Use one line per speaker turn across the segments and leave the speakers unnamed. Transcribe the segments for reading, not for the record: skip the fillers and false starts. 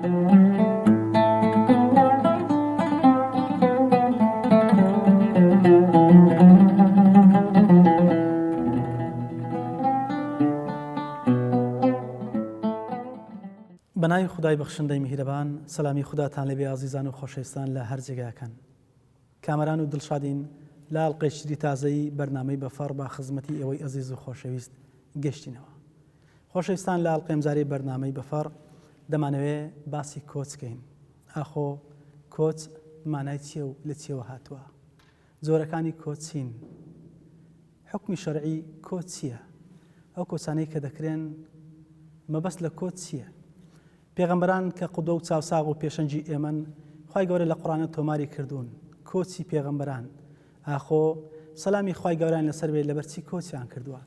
بەناوی خودای بەخشندەی میهرەبان سەلامی خوداتان لێبێ ئازیزان و خۆشەویستان لە هەر جێگاکەن کامەران و دڵشادین لە ئەڵقەیەکی تازەی بەرنامەی بەفەڕ بە خزمەتی ئێوەی ئەزیز و خۆشەویست گەشتینەوە. خۆشەویستان لە ئەڵقەی ئەمجارەی بەرنامەی بەفەڕ دەمانەوێ باسی کۆچ کەین. ئاخۆ کۆچ مانای چییە و لە چییەوە هاتووە؟ جۆرەکانی کۆچ چین؟ حوکمی شەرعی کۆچ چییە؟ ئەو کۆچانەی کە دەکرێن مەبەست لە کۆچ چییە؟ پێغەمبەران کە قودوە و چاوساغ و پێشەنگی ئێمەن، خوای گەورە لە قوڕانە تۆماری کردوون، کۆچی پێغەمبەران، ئاخۆ سەلامی خوای گەورەیان لەسەر بێت لەبەر چی کۆچیان کردووە؟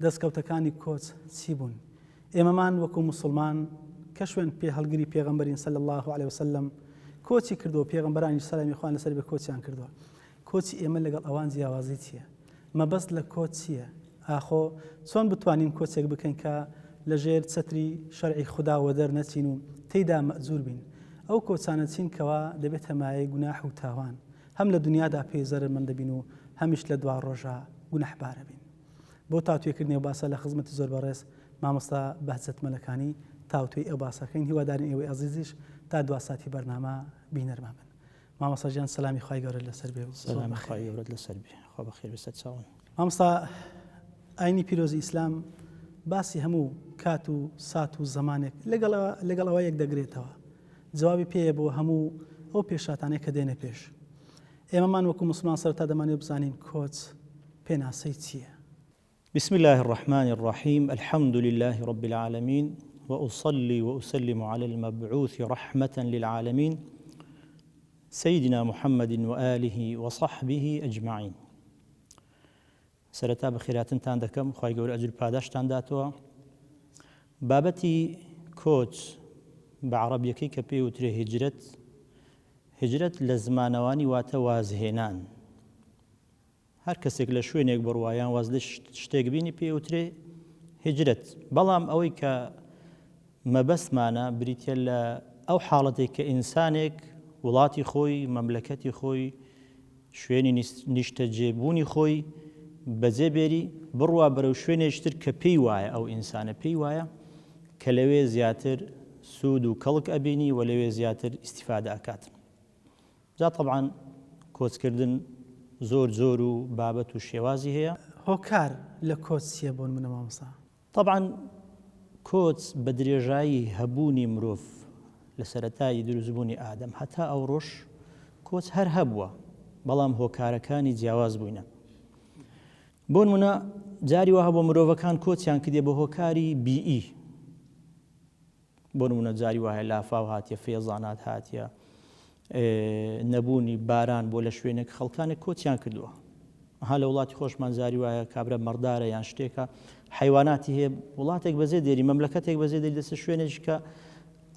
دەستکەوتەکانی کۆچ چی بوون؟ ئێمەمان وەکو موسڵمان کە شوێن پێ هەڵگری پێغەمبەرین صلی اللە علیە وسلم کۆچی کردووە، پێغەمبەرانیش سەلامی خوایان لەسەر بێت کۆچیان کردووە، کۆچی ئێمە لەگەڵ ئەوان جیاوازی چییە؟ مەبەست لە کۆچ چییە؟ ئاخۆ چۆن بتوانین کۆچێک بکەین کە لە ژێر چەتری شەرعی خودا وەدەر نەچین و تێیدا مەئجوور بین؟ ئەو کۆچانە چین کەوا دەبێتە مایەی گوناح و تاوان، هەم لە دونیادا پێی زەرەرمەند دەبین و هەمیش لە دواڕۆژا گوناحبارەبین. بۆ تاوتوێکردنی ئەو باسە لە خزمەتی زۆر بەڕێز مامۆستا بەهجەت مەلەکانی تاوتوێی ئەو باسەکەین، هیوادارین ئێوەی ئەزیزیش تا دوا ساتی بەرنامە بینەرمان بن. مامۆستا گیان سەلامی خوای گەورەت لەسەر بێ و زۆر
سەلامی
بەخێر
خوای
بێی.
گەورەت لەسەر بێ خوا بەخێر بێ سەرچاوم.
مامۆستا ئاینی پیرۆزی ئیسلام باسی هەموو کات و سات و زەمانێک لەگەڵ لەگەڵ ئەوە یەک دەگرێتەوە جوابی پێیە بۆ هەموو ئەو پێشاتانەی کە دێنە پێش ئێمەمان وەکو موسڵمان سەرەتا دەمانەوێت بزانین کۆچ پێناسەی چییە؟
بسم اللە الرحمن الرحیم الحمد للە رب العالمین واصلی واسلم علی المبعوث رحمە للعالمین سیدنا محمد وآله وصحبه اجمعین سەرەتا بەخێراتنتان دەکەم خوای گەورە ئەجر پاداشتان داتەوە بابەتی کۆچ بە عەڕەبیەکەی کە پێی وترێ هیجرەت هیجرەت لە زمانەوانی واتە وازهێنان هەر کەسێک لە شوێنێک بڕوا یان واز لە شتێک بینی پێی ئەوترێ هیجرەت، بەڵام ئەوەی کە مەبەستمانە بریتیە لە ئەو حاڵەتێک کە ئینسانێک وڵاتی خۆی، مەملەکەتی خۆی، شوێنی نیشتەجێبوونی خۆی بەجێ بێری بڕوا بەرەو شوێنێکی تر کە پێی وایە ئەو ئینسانە پێی وایە کە لەوێ زیاتر سوود و کەڵک ئەبینی و لەوێ زیاتر ئیستیفادە ئەکات. جا تەبعەن کۆچکردن زۆر جۆر و بابەت و شێوازی هەیە.
هۆکار لە کۆچ چیە بۆ نمونە مامۆستا؟
تەبعەن کۆچ بە درێژایی هەبوونی مرۆڤ لە سەرەتای دروستبوونی ئادەم هەتا ئەوڕۆش کۆچ هەر هەبووە بەڵام هۆکارەکانی جیاواز بووینە. بۆ نمونە جاری وا هەبووە مرۆڤەکان کۆچیان کردیە بە هۆکاری بیئی. بۆ نمونە جاری وایە لافاو هاتیە فەیەزانات هاتیە نەبوونی باران بۆ لە شوێنێک خەڵکانێک کۆچیان کردووە ها لە وڵاتی خۆشمان جاری وایە کابرا مەڕدارە یان شتێکە حیواناتی هەیە وڵاتێک بەجێ دێری مەملەکەتێک بەجێ دێری دەستە شوێنێک کە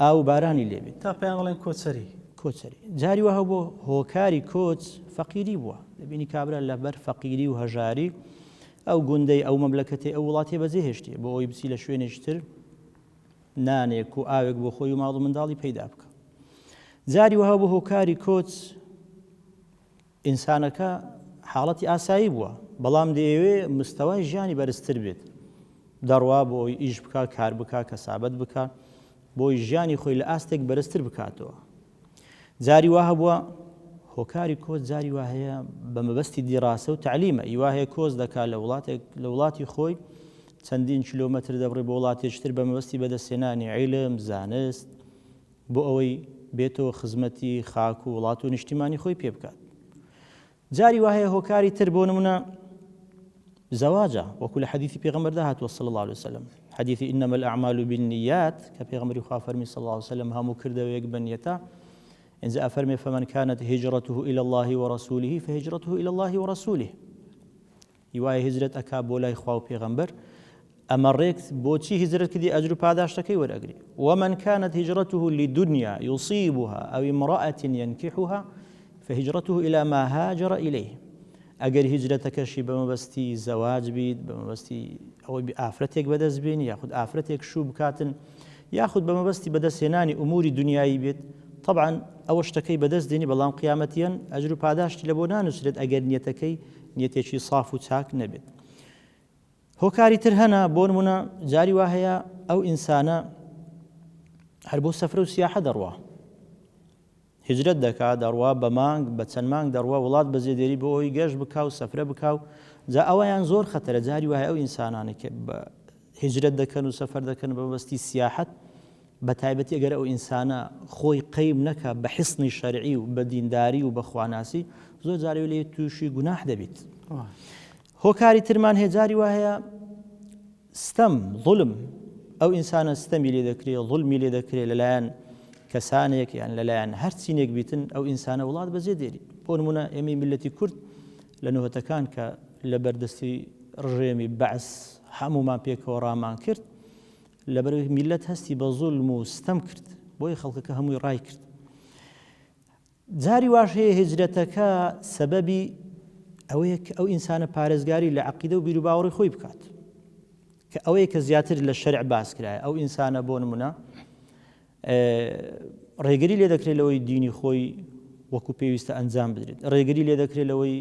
ئاو بارانی لێبێت
تا پێیان دەڵێن کۆچەری
کۆچەری جاری وە هەبوو هۆکاری کۆچ فەقیری بووە دەبینی کابرا لەبەر فەقیری و هەژاری ئەو گوندەی ئەو مەملەکەتی ئەو وڵاتی بەجێ هێشتێ بۆ ئەوی بچی لە شوێنێکی تر نانێک و ئاوێک بۆ خۆی و ماڵ و منداڵی پەیدا بکە. جاری وەها بۆ هۆکاری کۆچ ئینسانەکە حاڵەتی ئاسایی بووە بەڵام دەیەوێ مستەوای ژیانی بەرزتر بێت دەڕوا بۆ ئەوی ئیش بکا کار بکا کەسابەت بکا بۆی ژیانی خۆی لە ئاستێک بەرزتر بکاتەوە جاری وا هەبووە هۆکاری کۆچ جاری وا هەیە بە مەبەستی دیراسە و تەعلیمە ئی وا هەیە کۆچ دەکات لە وڵاتێک لە وڵاتی خۆی چەندین کیلۆمەتر دەبڕێ بۆ وڵاتێکی تر بە مەبەستی بەدەستهێنانی عیلم زانست بۆ ئەوەی بێتەوە خزمەتی خاک و وڵات و نیشتیمانی خۆی پێ بکات جاری وا هەیە هۆکاری تر بۆ نمونە زەواجە وەکو لە حەدیثی پێغەمبەردا هاتووە صلی الله علیه وسلم حەدیثی انما الاعمال بالنیات کە پێغەمبەری خوا فەرمی صلی الله علیه وسلم هەموو کردەوەیەک بە نیەتە ئینجا ئەفەرمێ فمن كانت هجرته الى الله ورسوله فهجرته الى الله ورسوله هیوایە هیجرەت ئەکا بۆ لای خوا و پێغەمبەر ئەمە ڕێک بۆچی هیجرەت کردی ئەجر و پاداشتەکەی وەرئەگری ومن كانت هجرته لدنيا يصيبها أو امرأة ينكحها فهجرته إلى ما هاجر إليه ئەگەر هیجرەتەکەشی بە مەبەستی زەواج بیت بە مەبەستی ئەوەی ئافرەتێک بەدەست بێنی یاخود ئافرەتێک شوو بکاتن یاخود بە مەبەستی بەدەستهێنانی ئوموری دونیایی بێت، تەبعەن ئەوە شتەکەی بەدەست دێنی بەڵام قیامەتیەن ئەجر و پاداشتی لەبۆ نانوسرێت ئەگەر نیەتەکەی نیەتێکی ساف و چاک نەبێت. هۆکاری تر هەنە بۆ نمونە جاری وا هەیە ئەو ئینسانە هەر بۆ سەفرە و سیاحە دەڕوا هیجرەت دەکا دەڕوا بە مانگ بە چەند مانگ دەڕوا وڵات بەجێ دێری بۆ ئەوەی گەشت بکا و سەفرە بکا و جا ئەوەیان زۆر خەتەرە جاری وایە ئەو ئینسانانەی کە بە هیجرەت دەکەن و سەفەر دەکەن بە مەبەستی سیاحەت بە تایبەتی ئەگەر ئەو ئینسانە خۆی قەیم نەکا بە حیسنی شەرعی و بە دینداری و بە خواناسی زۆر جارێ لێ تووشی گوناح دەبیت هۆکاری ترمان هەیە جاری وا هەیە ستەم، ظلم، ئەو ئینسانە ستەمی لێ دەکرێ، ظلمی لێ دەکرێ لەلایەن کەسانێک یان لەلایەن هەر چینێک بیتن ئەو ئینسانە وڵات بەجێ دێری. بۆ نمونە ئێمەی میللەتی کورد لە نۆهەتەکان کە لە بەردەستی ڕژێمی بەعس هەموومان پێکەوە ڕامان کرد، لەبەرئەوەی میللەت هەستی بە زوڵم و ستەم کرد، بۆیە خەڵکەکە هەمووی ڕای کرد. جاری واش هەیە هیجرەتەکە سەبەبی ئەوەیە کە ئەو ئینسانە پارێزگاری لە عەقیدە و بیروباوەڕی خۆی بکات کە ئەوەیە کە زیاتر لە شەرع باس کرایە ئەو ئینسانە بۆ نمونە ڕێگری لێ دەکرێت لەوەی دینی خۆی وەکو پێویستە ئەنجام بدرێت ڕێگری لێ دەکرێت لەوەی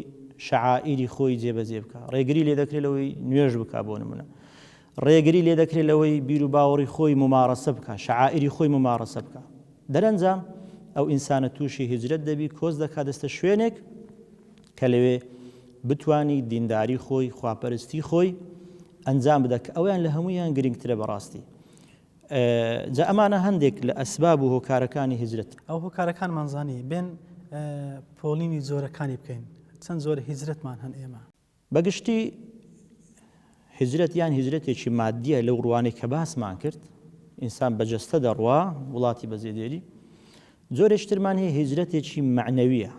شعائری خۆی جێبەجێ بکە ڕێگری لێ دەکرێت لەوەی نوێژ بک بۆ نمونە ڕێگری لێ دەکرێت لەوەی بیر و باوەڕی خۆی ممارەسە بکە شعائری خۆی ممارەسە بکە دەرەنجام ئەو ئینسانە تووشی هیجرەت دەبی کۆچ دەکا دەستە شوێنێک کە لەوێ بتانی دینداری خۆی خواپەرستی خۆی ئەنجام بدە کە ئەویان لە هەمویان گرنگترە بەڕاستی جا ئەمانە هەندێک لە ئەسباب و هۆکارەکانی هیجرەت.
ئەو هۆکارەکانمان زانی بێن پۆلینی جۆرەکانی بکەین چەند جۆرە هیجرەتمان هەن ئێمە؟
بە گشتی هیجرەت یان هیجرەتێکی مادیە لەو ڕوانەی کە باسمان کرد ئینسان بە جەستە دەڕوا وڵاتی بەجێ دێری جۆرێکی ترمان هەیە هیجرەتێکی مەعنەویە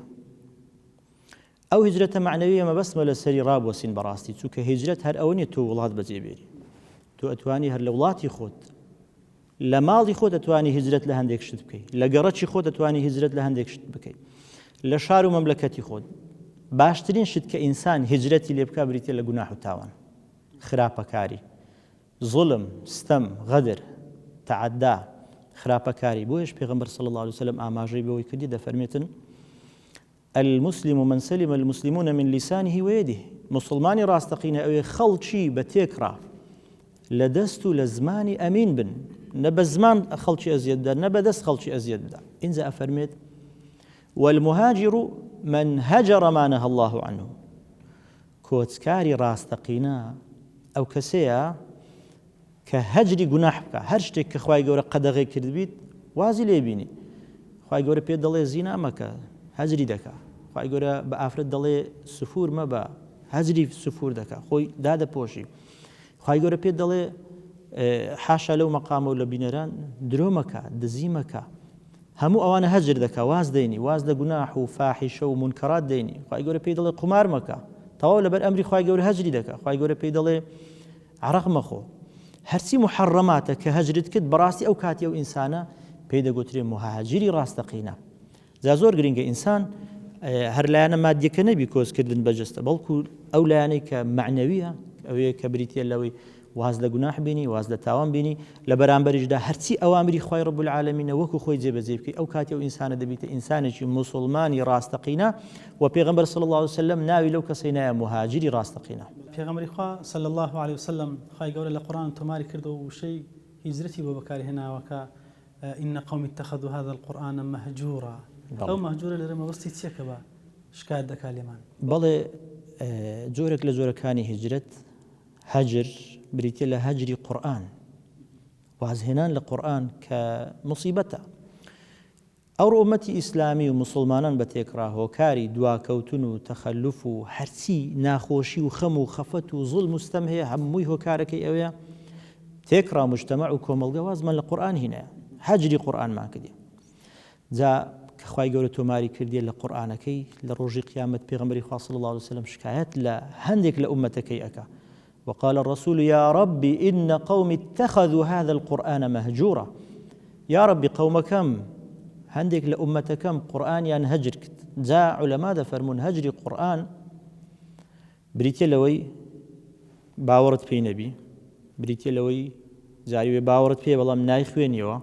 ئەو هیجرەتە مەعنەویە مەبەستمە لەسەری ڕابوەسین بەڕاستی چونکە هیجرەت هەر ئەوە نیە تۆ وڵات بەجێ بێری تۆ ئەتوانی هەر لە وڵاتی خۆت لە ماڵی خۆت ئەتوانی هیجرەت لە هەندێک شت بکەی لە گەڕەکی خۆت ئەتوانی هیجرەت لە هەندێک شت بکەی لە شار و مەملەکەتی خۆت باشترین شت کە ئینسان هیجرەتی لێ بکا بریتە لە گوناح و تاوان خراپەکاری ظلم ستەم غەدر تعدا خراپەکاری بۆیش پێغەمبەر صلی الله علیه وسلم ئاماژەی بەوەی کردی دەفەرمێتن المسلم من سلم المسلمون من لسانه ویده، موسڵمانی ڕاستەقینە ئەوەیە خەڵکی بە تێکڕا لە دەست و لە زمانی ئەمین بن، نە بە زمان خەڵکی ئەزیەت بدات نە بە دەست خەڵکی ئەزیەت بدات. ئینجا ئەفەرمێت والمهاجر من هجر ما نهى الله عنه، کۆچکاری ڕاستەقینە ئەو کەسەیە کە هەجری گوناح بکا هەر شتێک کە خوای گەورە قەدەغەی کردبیت وازی لێ بینی خوای گەورە پێت دەڵێ زینا مەکە هەجری دەکا خوای گەورە بە ئافرەت دەڵێ سفور مەبە هەجری سفور دەکا خۆی دادەپۆشی خوای گەورە پێت دەڵێ حاشا لەو مەقامە و لە بینەران درۆ مەکە دزی مەکە هەموو ئەوانە هەجر دەکا واز دێنی واز لە گوناح و فاحیشە و مونکەرات دێنی خوای گەورە پێی دەڵێ قومار مەکە تەواو لەبەر ئەمری خوای گەورە هەجری دەکا خوای گەورە پێی دەڵێ عەرەق مەخۆ هەرچی موحەڕەماتە کە هەجرت کرد بەڕاستی ئەو کاتی ئەو ئینسانە پێی دەگوترێ موهاجری ڕاستەقینە جا زۆر گرنگە ئینسان هەر لایەنە مادیەکە نەبی کۆچکردن بە جەستە بەڵکو ئەو لایەنەی کە مەعنەویە ئەوەیە کە بریتە لەوەی واز لە گوناح بینی واز لە تاوان بینی لە بەرامبەریشدا هەرچی ئەوامری خوای رب العالمینە وەکو خۆی جێبەجێ بکەی ئەو کاتی ئەو ئینسانە دەبیتە ئینسانێکی موسڵمانی ڕاستەقینە و پێغەمبەر صلی اللە علیه وسلم ناوی لەو کەسەی نایە موهاجری ڕاستەقینە.
پێغەمبەری خوا صلی اللە علیه وسلم خوای گەورە لە قورئان تۆماری کردووە و وشەی هیجرەتی بۆ بەکارهێناوە کە ان قومی اتخذوا هذا القرآن مهجورا ئەو مهجورە لێرە مەبەستی چیە کە بە شکایەت دەکا لێمان؟
بەڵێ جۆرێک لە جۆرەکانی هیجرەت هەجر بریتیە لە هەجری قورئان وازهێنان لە قورئان کە موسیبەتە ئەوڕۆ ئومەتی ئیسلامی و موسڵمانان بە تێکڕا هۆکاری دواکەوتن و تەخەلوف و هەرچی ناخۆشی و خەم و خەفەت و زوڵم و ستەم هەیە هەمووی هۆکارەکەی ئەوەیە تێکڕا موجتەمەع و کۆمەڵگە وازمان لە قورئان هینایە هەجری قورئانمان کردیە جا کە خوای گەورە تۆماری کردیە لە قورئانەکەی لە ڕۆژی قیامەت پێغەمبەری خوا صلی اللە علیه وسلم شکایەت لە هەندێک لە ئومەتەکەی ئەکا وقال الرسول يا رب إن قومي اتخذوا هذا القرآن مهجورا یا ربی قەومەکەم هەندێک لە ئومەتەکەم قورئانیان هەجر کرد جا عولەما دەفەرموون هەجری قورئان بریتیە لەوەی باوەڕت پێی نەبی بریتیە لەوەی جاری وێ باوەڕت پێ بەڵام نایخوێنیەوە.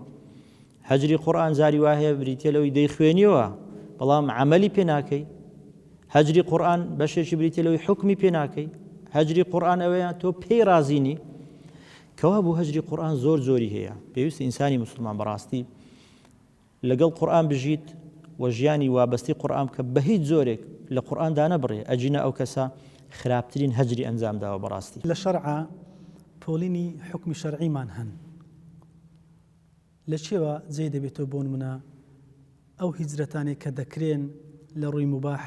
هەجری قورئان جاری وا هەیە بریتیە لەوەی دەیخوێنیەوە بەڵام عەمەلی پێ ناکەی. هەجری قورئان بەشێکی بریتیە لەوەی حوکمی پێ ناکەی. هەجری قورئان ئەوەیە تۆ پێی ڕازی نی. کەوابوو هەجری قورئان زۆر جۆری هەیە. پێویستە ئینسانی موسڵمان بەڕاستی لەگەڵ قورئان بژیت و ژیانی وابەستەی قورئان بکە بە هیچ جۆرێک لە قورئان دانەبڕێ ئەگینا ئەو کەسە خراپترین هەجری ئەنجام داوە بەڕاستی.
لە شەرعا پۆلینی حوکمی شەرعیمان هەن لە چیەوە جێی دەبێتەوە بۆنمونە ئەو هیجرەتانەی کە دەکرێن لە ڕووی موباح،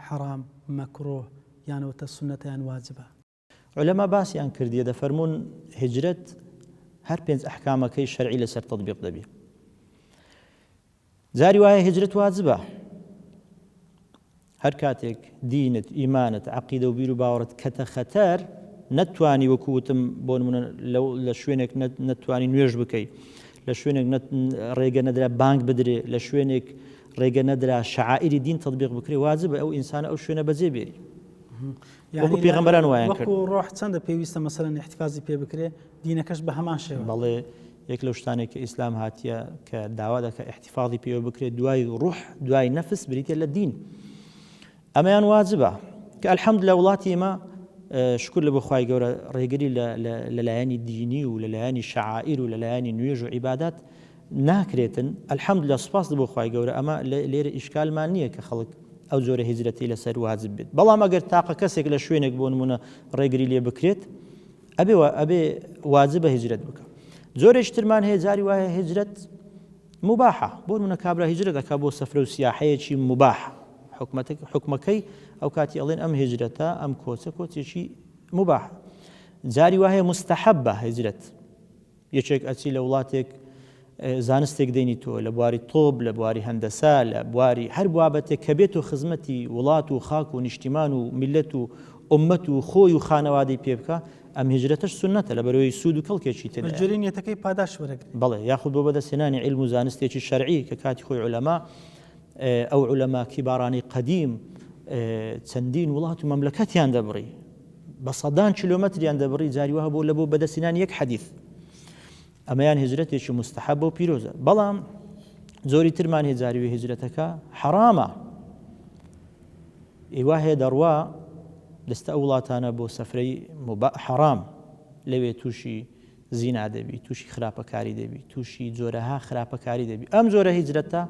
حەرام، مەکرۆه یان وەتە سوننەتە یان واجبە؟
عولەما باسیان کردیە دەفەرموون هیجرەت هەر پێنج ئەحکامەکەی شەرعی لەسەر تەطبیق دەبی. جاری وایە هیجرەت واجبە هەر کاتێک دینت ئیمانت عقیدە و بیر و باوەڕت کەتە خەتەر نەتوانی وەکو وتم بۆ نمونە لە شوێنێک نەتوانی نوێژ بکەی لە شوێنێک ڕێگە نەدرا بانگ بدرێ لە شوێنێک ڕێگە نەدرا شعائری دین تطبیق بکرێ واجبە ئەو ئینسانە ئەو شوێنە بەجێ بێری وەکو پێغەمبەران وایان کرد.
وەکو ڕۆح چەندە پێویستە مەسەلەن ئیحتفازی پێ بکرێ، دینەکەش بە هەمان شێوە.
بەڵێ، یەک لەو شتانەی کە ئیسلام هاتیە کە داوا دەکا ئیحتفازی پێوە بکرێت دوای ڕوح، دوای نەفس بریتیە لە دین. ئەمەیان واجبە کە الحمدللە وڵاتی ئێمە شکر لە بۆ خوای گەورە ڕێگری لە لایەنی دینی و لە لایەنی شەعائیر و لە لایەنی نوێژ و عیبادات ناکرێتن الحمدللە سوپاس بۆ خوای گەورە ئەمە لێرە ئیشکالمان نییە کە خەڵک ئەو جۆرە هیجرەتەی لەسەر واجب بێت بەڵام ئەگەر تاقە کەسێک لە شوێنێک بۆ نمونە ڕێگری لێ بکرێت ئەبێ ئەبێ واجبە هیجرەت بکە جۆرێکی ترمان هەیە جاری وایە هیجرەت مباحە بۆ نمونە کابرا هیجرەت دەکا بۆ سەفرە و سیاحەیەکی مباح حکومەتەکە حکومەکەی ئەو کاتی ئەڵێن ئەم هیجرەتە ئەم کۆچە کۆچێکی مباح جاری وایە مستحبە هیجرەت یەکێک ئەچی لە وڵاتێک زانستێک دێنی تۆ لە بواری تۆب لە بواری هەندەسە لە بواری هەر بابەتێک کە بێت و خزمەتی وڵات و خاک و نیشتیمان و میلەت و ئومەت و خۆی و خانەوادەی پێ بکە ئەم هیجرەتەش سوننەتە لە بەرەوەی سوود و کەڵکێکی تێدایە.
بە گوێرەی نیەتەکەی پاداشت وەرەگرێ.
بەڵێ یاخود بۆ بەدەستهێنانی عیلم و زانستێکی شەرعی کە کاتی خۆی عولەما ئەو عولەما کیبارانەی قەدیم چەندین وڵات و مەملەکەتیان دەبڕی بە سەدان کیلۆمەتریان دەبڕی جاری وا هەبوو لە بۆ بەدەستهێنانی یەک حەدیث ئەمەیان هیجرەتێکی موستەحەبە و پیرۆزە بەڵام جۆری ترمان هەیە جاری وێ هیجرەتەکە حەرامە ئیوا هەیە دەڕوا دەستە ئەو وڵاتانە بۆ سەفرەی حەرام لەوێ تووشی زینا دەبی، تووشی خراپەکاری دەبی، تووشی جۆرەها خراپەکاری دەبی. ئەم جۆرە هیجرەتە،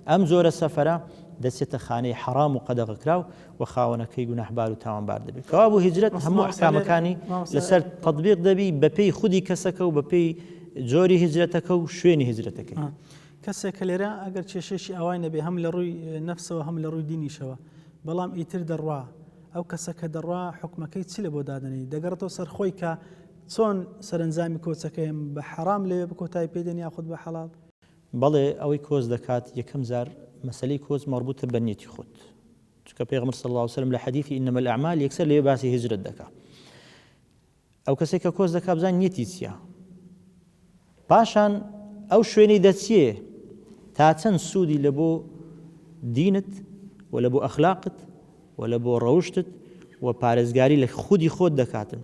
ئەم جۆرە سەفەرە دەچێتە خانەی حەڕام و قەدەغەکراو و خاوەنەکەی گوناحبار و تاوانبار دەبێت. کەوابوو هیجرەت هەموو ئەحکامەکانی لەسەر تەتبیق دەبی بەپێی خودی کەسەکە و بەپێی جۆری هیجرەتەکە و شوێنی هیجرەتەکەی.
کەسێک کە لێرە ئەگەر کێشەیەکی ئاوای نەبێ هەم لە ڕووی نەفسەوە هەم لە ڕووی دینیشەوە بەڵام ئیتر دەڕوا ئەو کەسە کە دەڕوا حوکمەکەی چی لە بۆ دادەنێی دەگەڕێتەوە سەر خۆی کە چۆن سەرەنجامی کۆچەکەیم بە حەرام لەوێ بە کۆتایی پێ دێن یاخود بە حەڵاڵ؟
بەڵێ ئەوەی کۆچ دەکات یەکەم جار مەسەلەی کۆچ مەڕبوتە بە نیەتی خۆت چونکە پێغەمبەر صلی اللە علیە وسلم لە حەدیثی انما الاعمال یەکسەر لەوێ باسی هیجرەت دەکا ئەو کەسێک کە کۆچ دەکا بزان نیەتی چییە پاشان ئەو شوێنەی دەچیێ تا چەند سوودی لە بۆ دینت و لە بۆ ئەخلاقت و لە بۆ ڕەوشتت و پارێزگاری لە خودی خۆت دەکاتن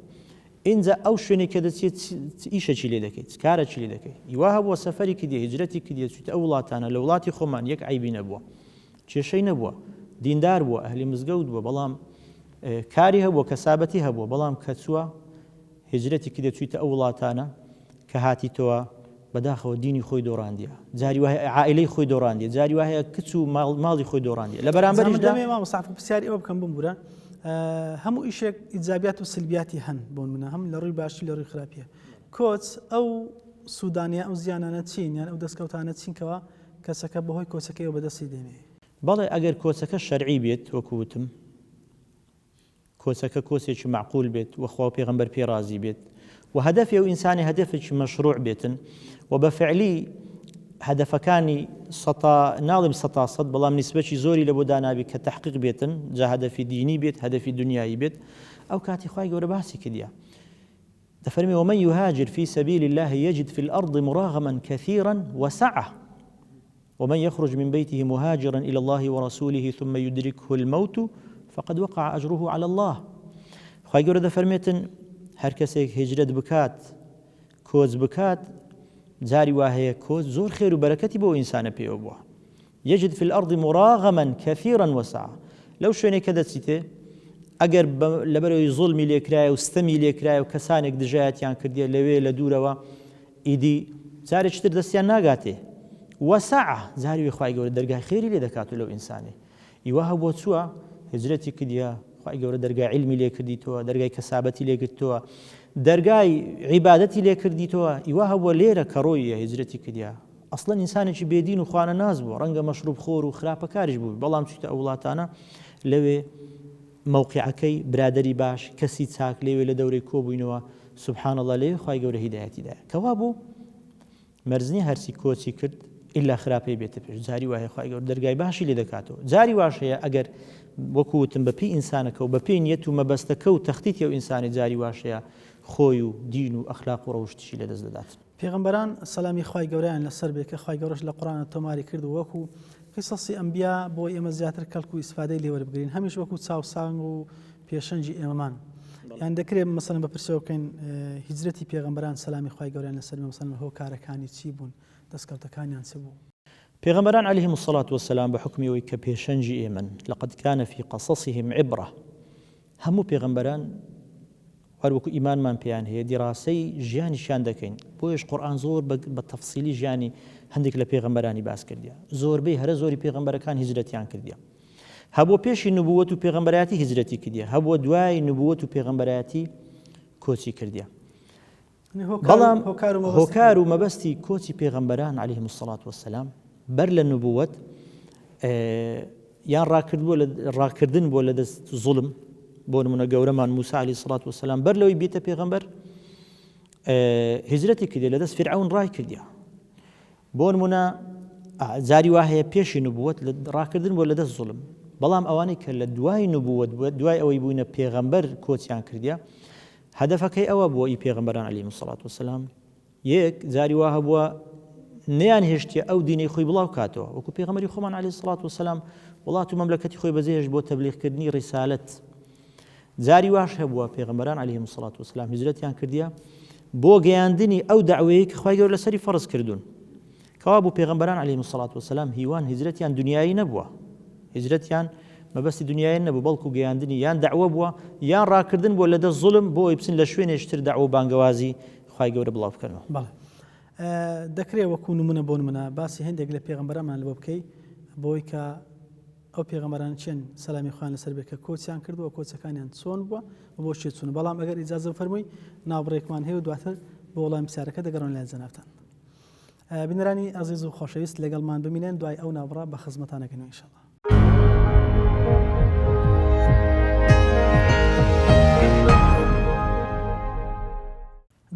ئینجا ئەو شوێنەی کە دەچیت چ ئیشەکی لێ دەکەیت چ کارەکی لێ دەکەیت ئیوا هەبووە سەفەری کردیە هیجرەتی کردیە چوویتە ئەو وڵاتانە لە وڵاتی خۆمان یەک عەیبی نەبووە کێشەی نەبووە دیندار بووە ئەهلی مزگەوت بووە بەڵام کاری هەبووە کەسابەتی هەبووە بەڵام کە چووە هیجرەتی کردیە چوویتە ئەو وڵاتانە کە هاتیتەوە بەداخەوە دینی خۆی دۆڕاندیە جاری وایە عائیلەی خۆی دۆڕاندیە جاری وایە کچ و ماڵی خۆی دۆڕاندیە لە بەرامبەریشدا
دەمێ مامۆستا عەفو پرسیاری ئەوە بکەم بمبورە هەموو ئیشێک ئیجابیات و سلبیاتی هەن بۆ نمونە هەم لە ڕووی باشی لە ڕووی خراپیە کۆچ ئەو سوودانە ئەو زیانانە چین یان ئەو دەستکەوتانە چین کەوا کەسەکە بەهۆی کۆچەکەیەوە بەدەستی دێنێ؟
بەڵێ ئەگەر کۆچەکە شەرعی بێت وەکو وتم کۆچەکە کۆچێکی مەعقول بێت و خوا و پێغەمبەر پێی ڕازی بێت و هەدەفی ئەو ئینسانی هەدەفێکی مەشروع بێتن و بە فعلی هەدەفەکانی سەتا ناڵێم سەتا سەد بەڵام نیسبەکی زۆری لە بۆ دانابی کە تەحقیق بێتن جا هەدەفی دینی بێت هەدەفی دنیایی بێت ئەو کاتی خوای گەورە باسی کردیە دەفەرمێ ومن يهاجر في سبيل الله يجد في الأرض مراغما كثيرا وسعة ومن یخرج من بیته مهاجرا الی اللە ورسوله ثم یدرکه الموت فقد وقع اجره علی اللە خوای گەورە دەفەرمێتن هەر کەسێک هیجرەت بکات. کۆچ بکات جاری وا هەیە کۆچ زۆر خێر و بەرەکەتی بۆ ئینسانە پێوە بووە یجد فی الارض مراغما کثیرا وسعا لەو شوێنێک کە دەچیتێ ئەگەر لەبەرەوەی زوڵمی لێکرایە و ستەمی لێکرایە و کەسانێک دژایەتیان کردیە لەوێ لە دوورەوە ئیدی جارێکی تر دەستیان ناگاتێ وەسعە جاری وی خوای گەورە دەرگای خێری لێ دەکات و لەو ئینسانی ئیوە هەبووە چووە هجرەتی کردیە خوای گەورە دەرگای عیلمی لێ کردیتەوە دەرگای کەسابەتی لێ گرتەوە دەرگای عیبادەتی لێ کردیتەوە ئیوە هەبووە لێرە کەڕۆیە هجرەتی کردیە ئەسڵەن ئینسانێکی بێدین و خوانە ناز بووە ڕەنگە مەشروب خۆر و خراپەکاریش بوو بەڵام چیتە ئەو وڵاتانە لەوێ مەوقعەکەی برادری باش کەسی چاک لەوێ لە دەورەی کۆبووینەوە سبحان الله لەوێ خوای گەورە هیدایەتی دایە کەوا بوو مەرج نیە هەرچی کۆچی کرد ئیلا خراپەی بێتە پێش جاری وایە خوای گەورە دەرگای باشی لێ دەکاتەوە جاری واش هەیە ئەگەر وەکو وتم بە پێی ئینسانەکە و بە پێی نیەت و مەبەستەکە و تەختیتی ئەو ئینسانی جاری واش هەیە خۆی و دین و ئەخلاق و ڕەوشتیشی لەدەست دەدات.
پێغەمبەران سەلامی خوای گەورەیان لەسەر بێ کە خوای گەورەش لە قورئانا تۆماری کردووە وەکو قیصەصی ئەنبیا بۆ ئێمە زیاتر کەڵک و ئیسفادەی لێ وەربگرین هەمیش وەکو چاوسانگ و پێشەنگی ئێمەمان یان دەکرێت مەسەلەن بە پرسەوە بکەین هیجرەتی پێغەمبەران سەلامی خوای گەورەیان لەسەر بێ مەسەلەن هۆکارەکانی چی بوون دەستکەوتەکانیان چ بوو؟
پێغەمبەران علیهم الصلاة والسلام بە حوکمی ئەوەی کە پێشەنگی ئێمەن، لقد کان فی قصصهم عبرە، هەموو پێغەمبەران هەر وەکو ئیمانمان پێیان هەیە دیراسەی ژیانیشیان دەکەین بۆیەش قورئان زۆر بە تەفسیلی ژیانی هەندێک لە پێغەمبەرانی باس کردیە زۆربەی هەرە زۆری پێغەمبەرەکان هیجرەتیان کردیە هەبووە پێشی نبووەت و پێغەمبەرایەتی هیجرەتی کردیە هەبووە دوای نبووەت و پێغەمبەرایەتی کۆچی کردیە بەڵام هۆکار و مەبەستی کۆچی پێغەمبەران علیهم الصلاة والسلام بەر لە نبووەت یان ڕاکردبووە لە ڕاکردن بووە لە دەست زوڵم بۆ نمونە گەورەمان موسا علیه الصلاة والسلام بەر لەوەی بیتە پێغەمبەر هیجرەتی کردی لە دەست فیرعەون ڕای کردیە بۆ نمونە جاری وا هەیە پێشی نبووەت لە ڕاکردن بۆ لە دەست زوڵم بەڵام ئەوانەی کە لە دوای نبووەت بووە دوای ئەوەی بووینە پێغەمبەر کۆچیان کردیە هەدەفەکەی ئەوە بووە ئی پێغەمبەران علیهم الصلاة والسلام یەک، جاری وا هەبووە نەیان هێشتیە ئەو دینەی خۆی بڵاو کاتەوە، وەکو پێغەمبەری خۆمان علیە الصلوة والسلام وڵات و مەملەکەتی خۆی بەجێ هێشت بۆ تەبلیغ کردنی ڕیسالەت. جاری واش هەبووە پێغەمبەران علیهم الصلوة والسلام هیجرەتیان کردیە بۆ گەیاندنی ئەو دەعوەیەی کە خوای گەورە لەسەری فەرز کردوون. کەوابوو پێغەمبەران علیهم الصلوة والسلام هیوان هیجرەتیان دنیایی نەبووە، هیجرەتیان مەبەستی دنیایان نەبوو بەڵکو گەیاندنی یان دەعوە بووە یان ڕاکردن بووە لە دەست زوڵم بۆ ئەوەی بچن لە شوێنێکی تر دەعوە و بانگەوازی خوای گەورە بڵاو بکەنەوە.
بەڵێ دەکرێ وەکو نمونە بۆ نمونە باسی هەندێک لە پێغەمبەرانمان لەبۆ بکەی بۆی کە ئەو پێغەمبەران چێن سەلامی خوان لەسەر بێت کە کۆچیان کردووە کۆچەکانیان چۆن بووە و بۆ شێ چوون بەڵام ئەگەر ئیجازە فەرمووی ناوبڕێکمان هەیە و دواتر بۆ وەڵامی پرسیارەکە دەگەڕێن لای جەنابتان. بینەرانی ئەزیز و خۆشەویست لەگەڵمان بمینن دوای ئەو ناوبڕە بە خزمەتان ئەگەنەوە ئینشەڵا.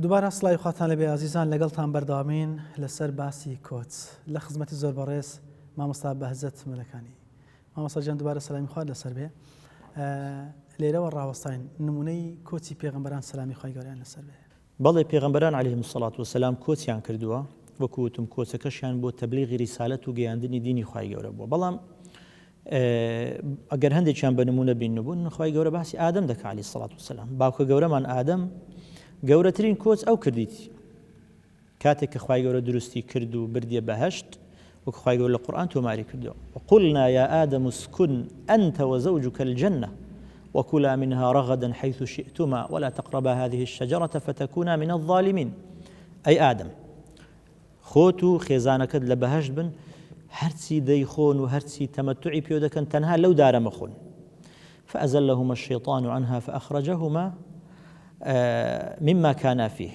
دوبارە سڵاوی خواتان لەبێ ئازیزان لەگەڵتان بەردەوامین لەسەر باسی کۆچ لە خزمەتی زۆر بەڕێز مامۆستا بەهجەت ملەکانی مامۆستا گیان دوبارە سەلامی خوات لەسەر بێ لێرەوە ڕاوەستاین نمونەی کۆچی پێغەمبەران سەلامی خوای گەوریان لەسەر بێ.
بەڵێ پێغەمبەران علیهم الصلوة والسلام کۆچیان کردووە، وەکو وتم کۆچەکەشیان بۆ تەبلیغی ریسالەت و گەیاندنی دینی خوای گەورە بووە، بەڵام ئەگەر هەندێکیان بە نمونە بین بوون خوای گەورە باسی ئادەم دەکا علیه الصلوة والسلام باوکە گەورەمان ئادەم گەورەترین کۆچ ئەو کردیتی کاتێک کە خوای گەورە دروستی کرد و بردیە بەهەشت وەک خوای گەورە لە قورئان تۆماری کردووە وقلنا یا آدم اسکن انت وزوجک الجنە وکلا منها رغدا حیث شئتما ولا تقربا هذه الشجرة فتکونا من الظالمین ئەی ئادەم خۆت و خێزانەکەت لە بەهەشت بن هەرچی دەیخۆن و هەرچی تەمەتوعی پێ دەکەن تەنها لەو دارە مەخۆن فأزلهما الشيطان عنها فأخرجهما مما كانا فيه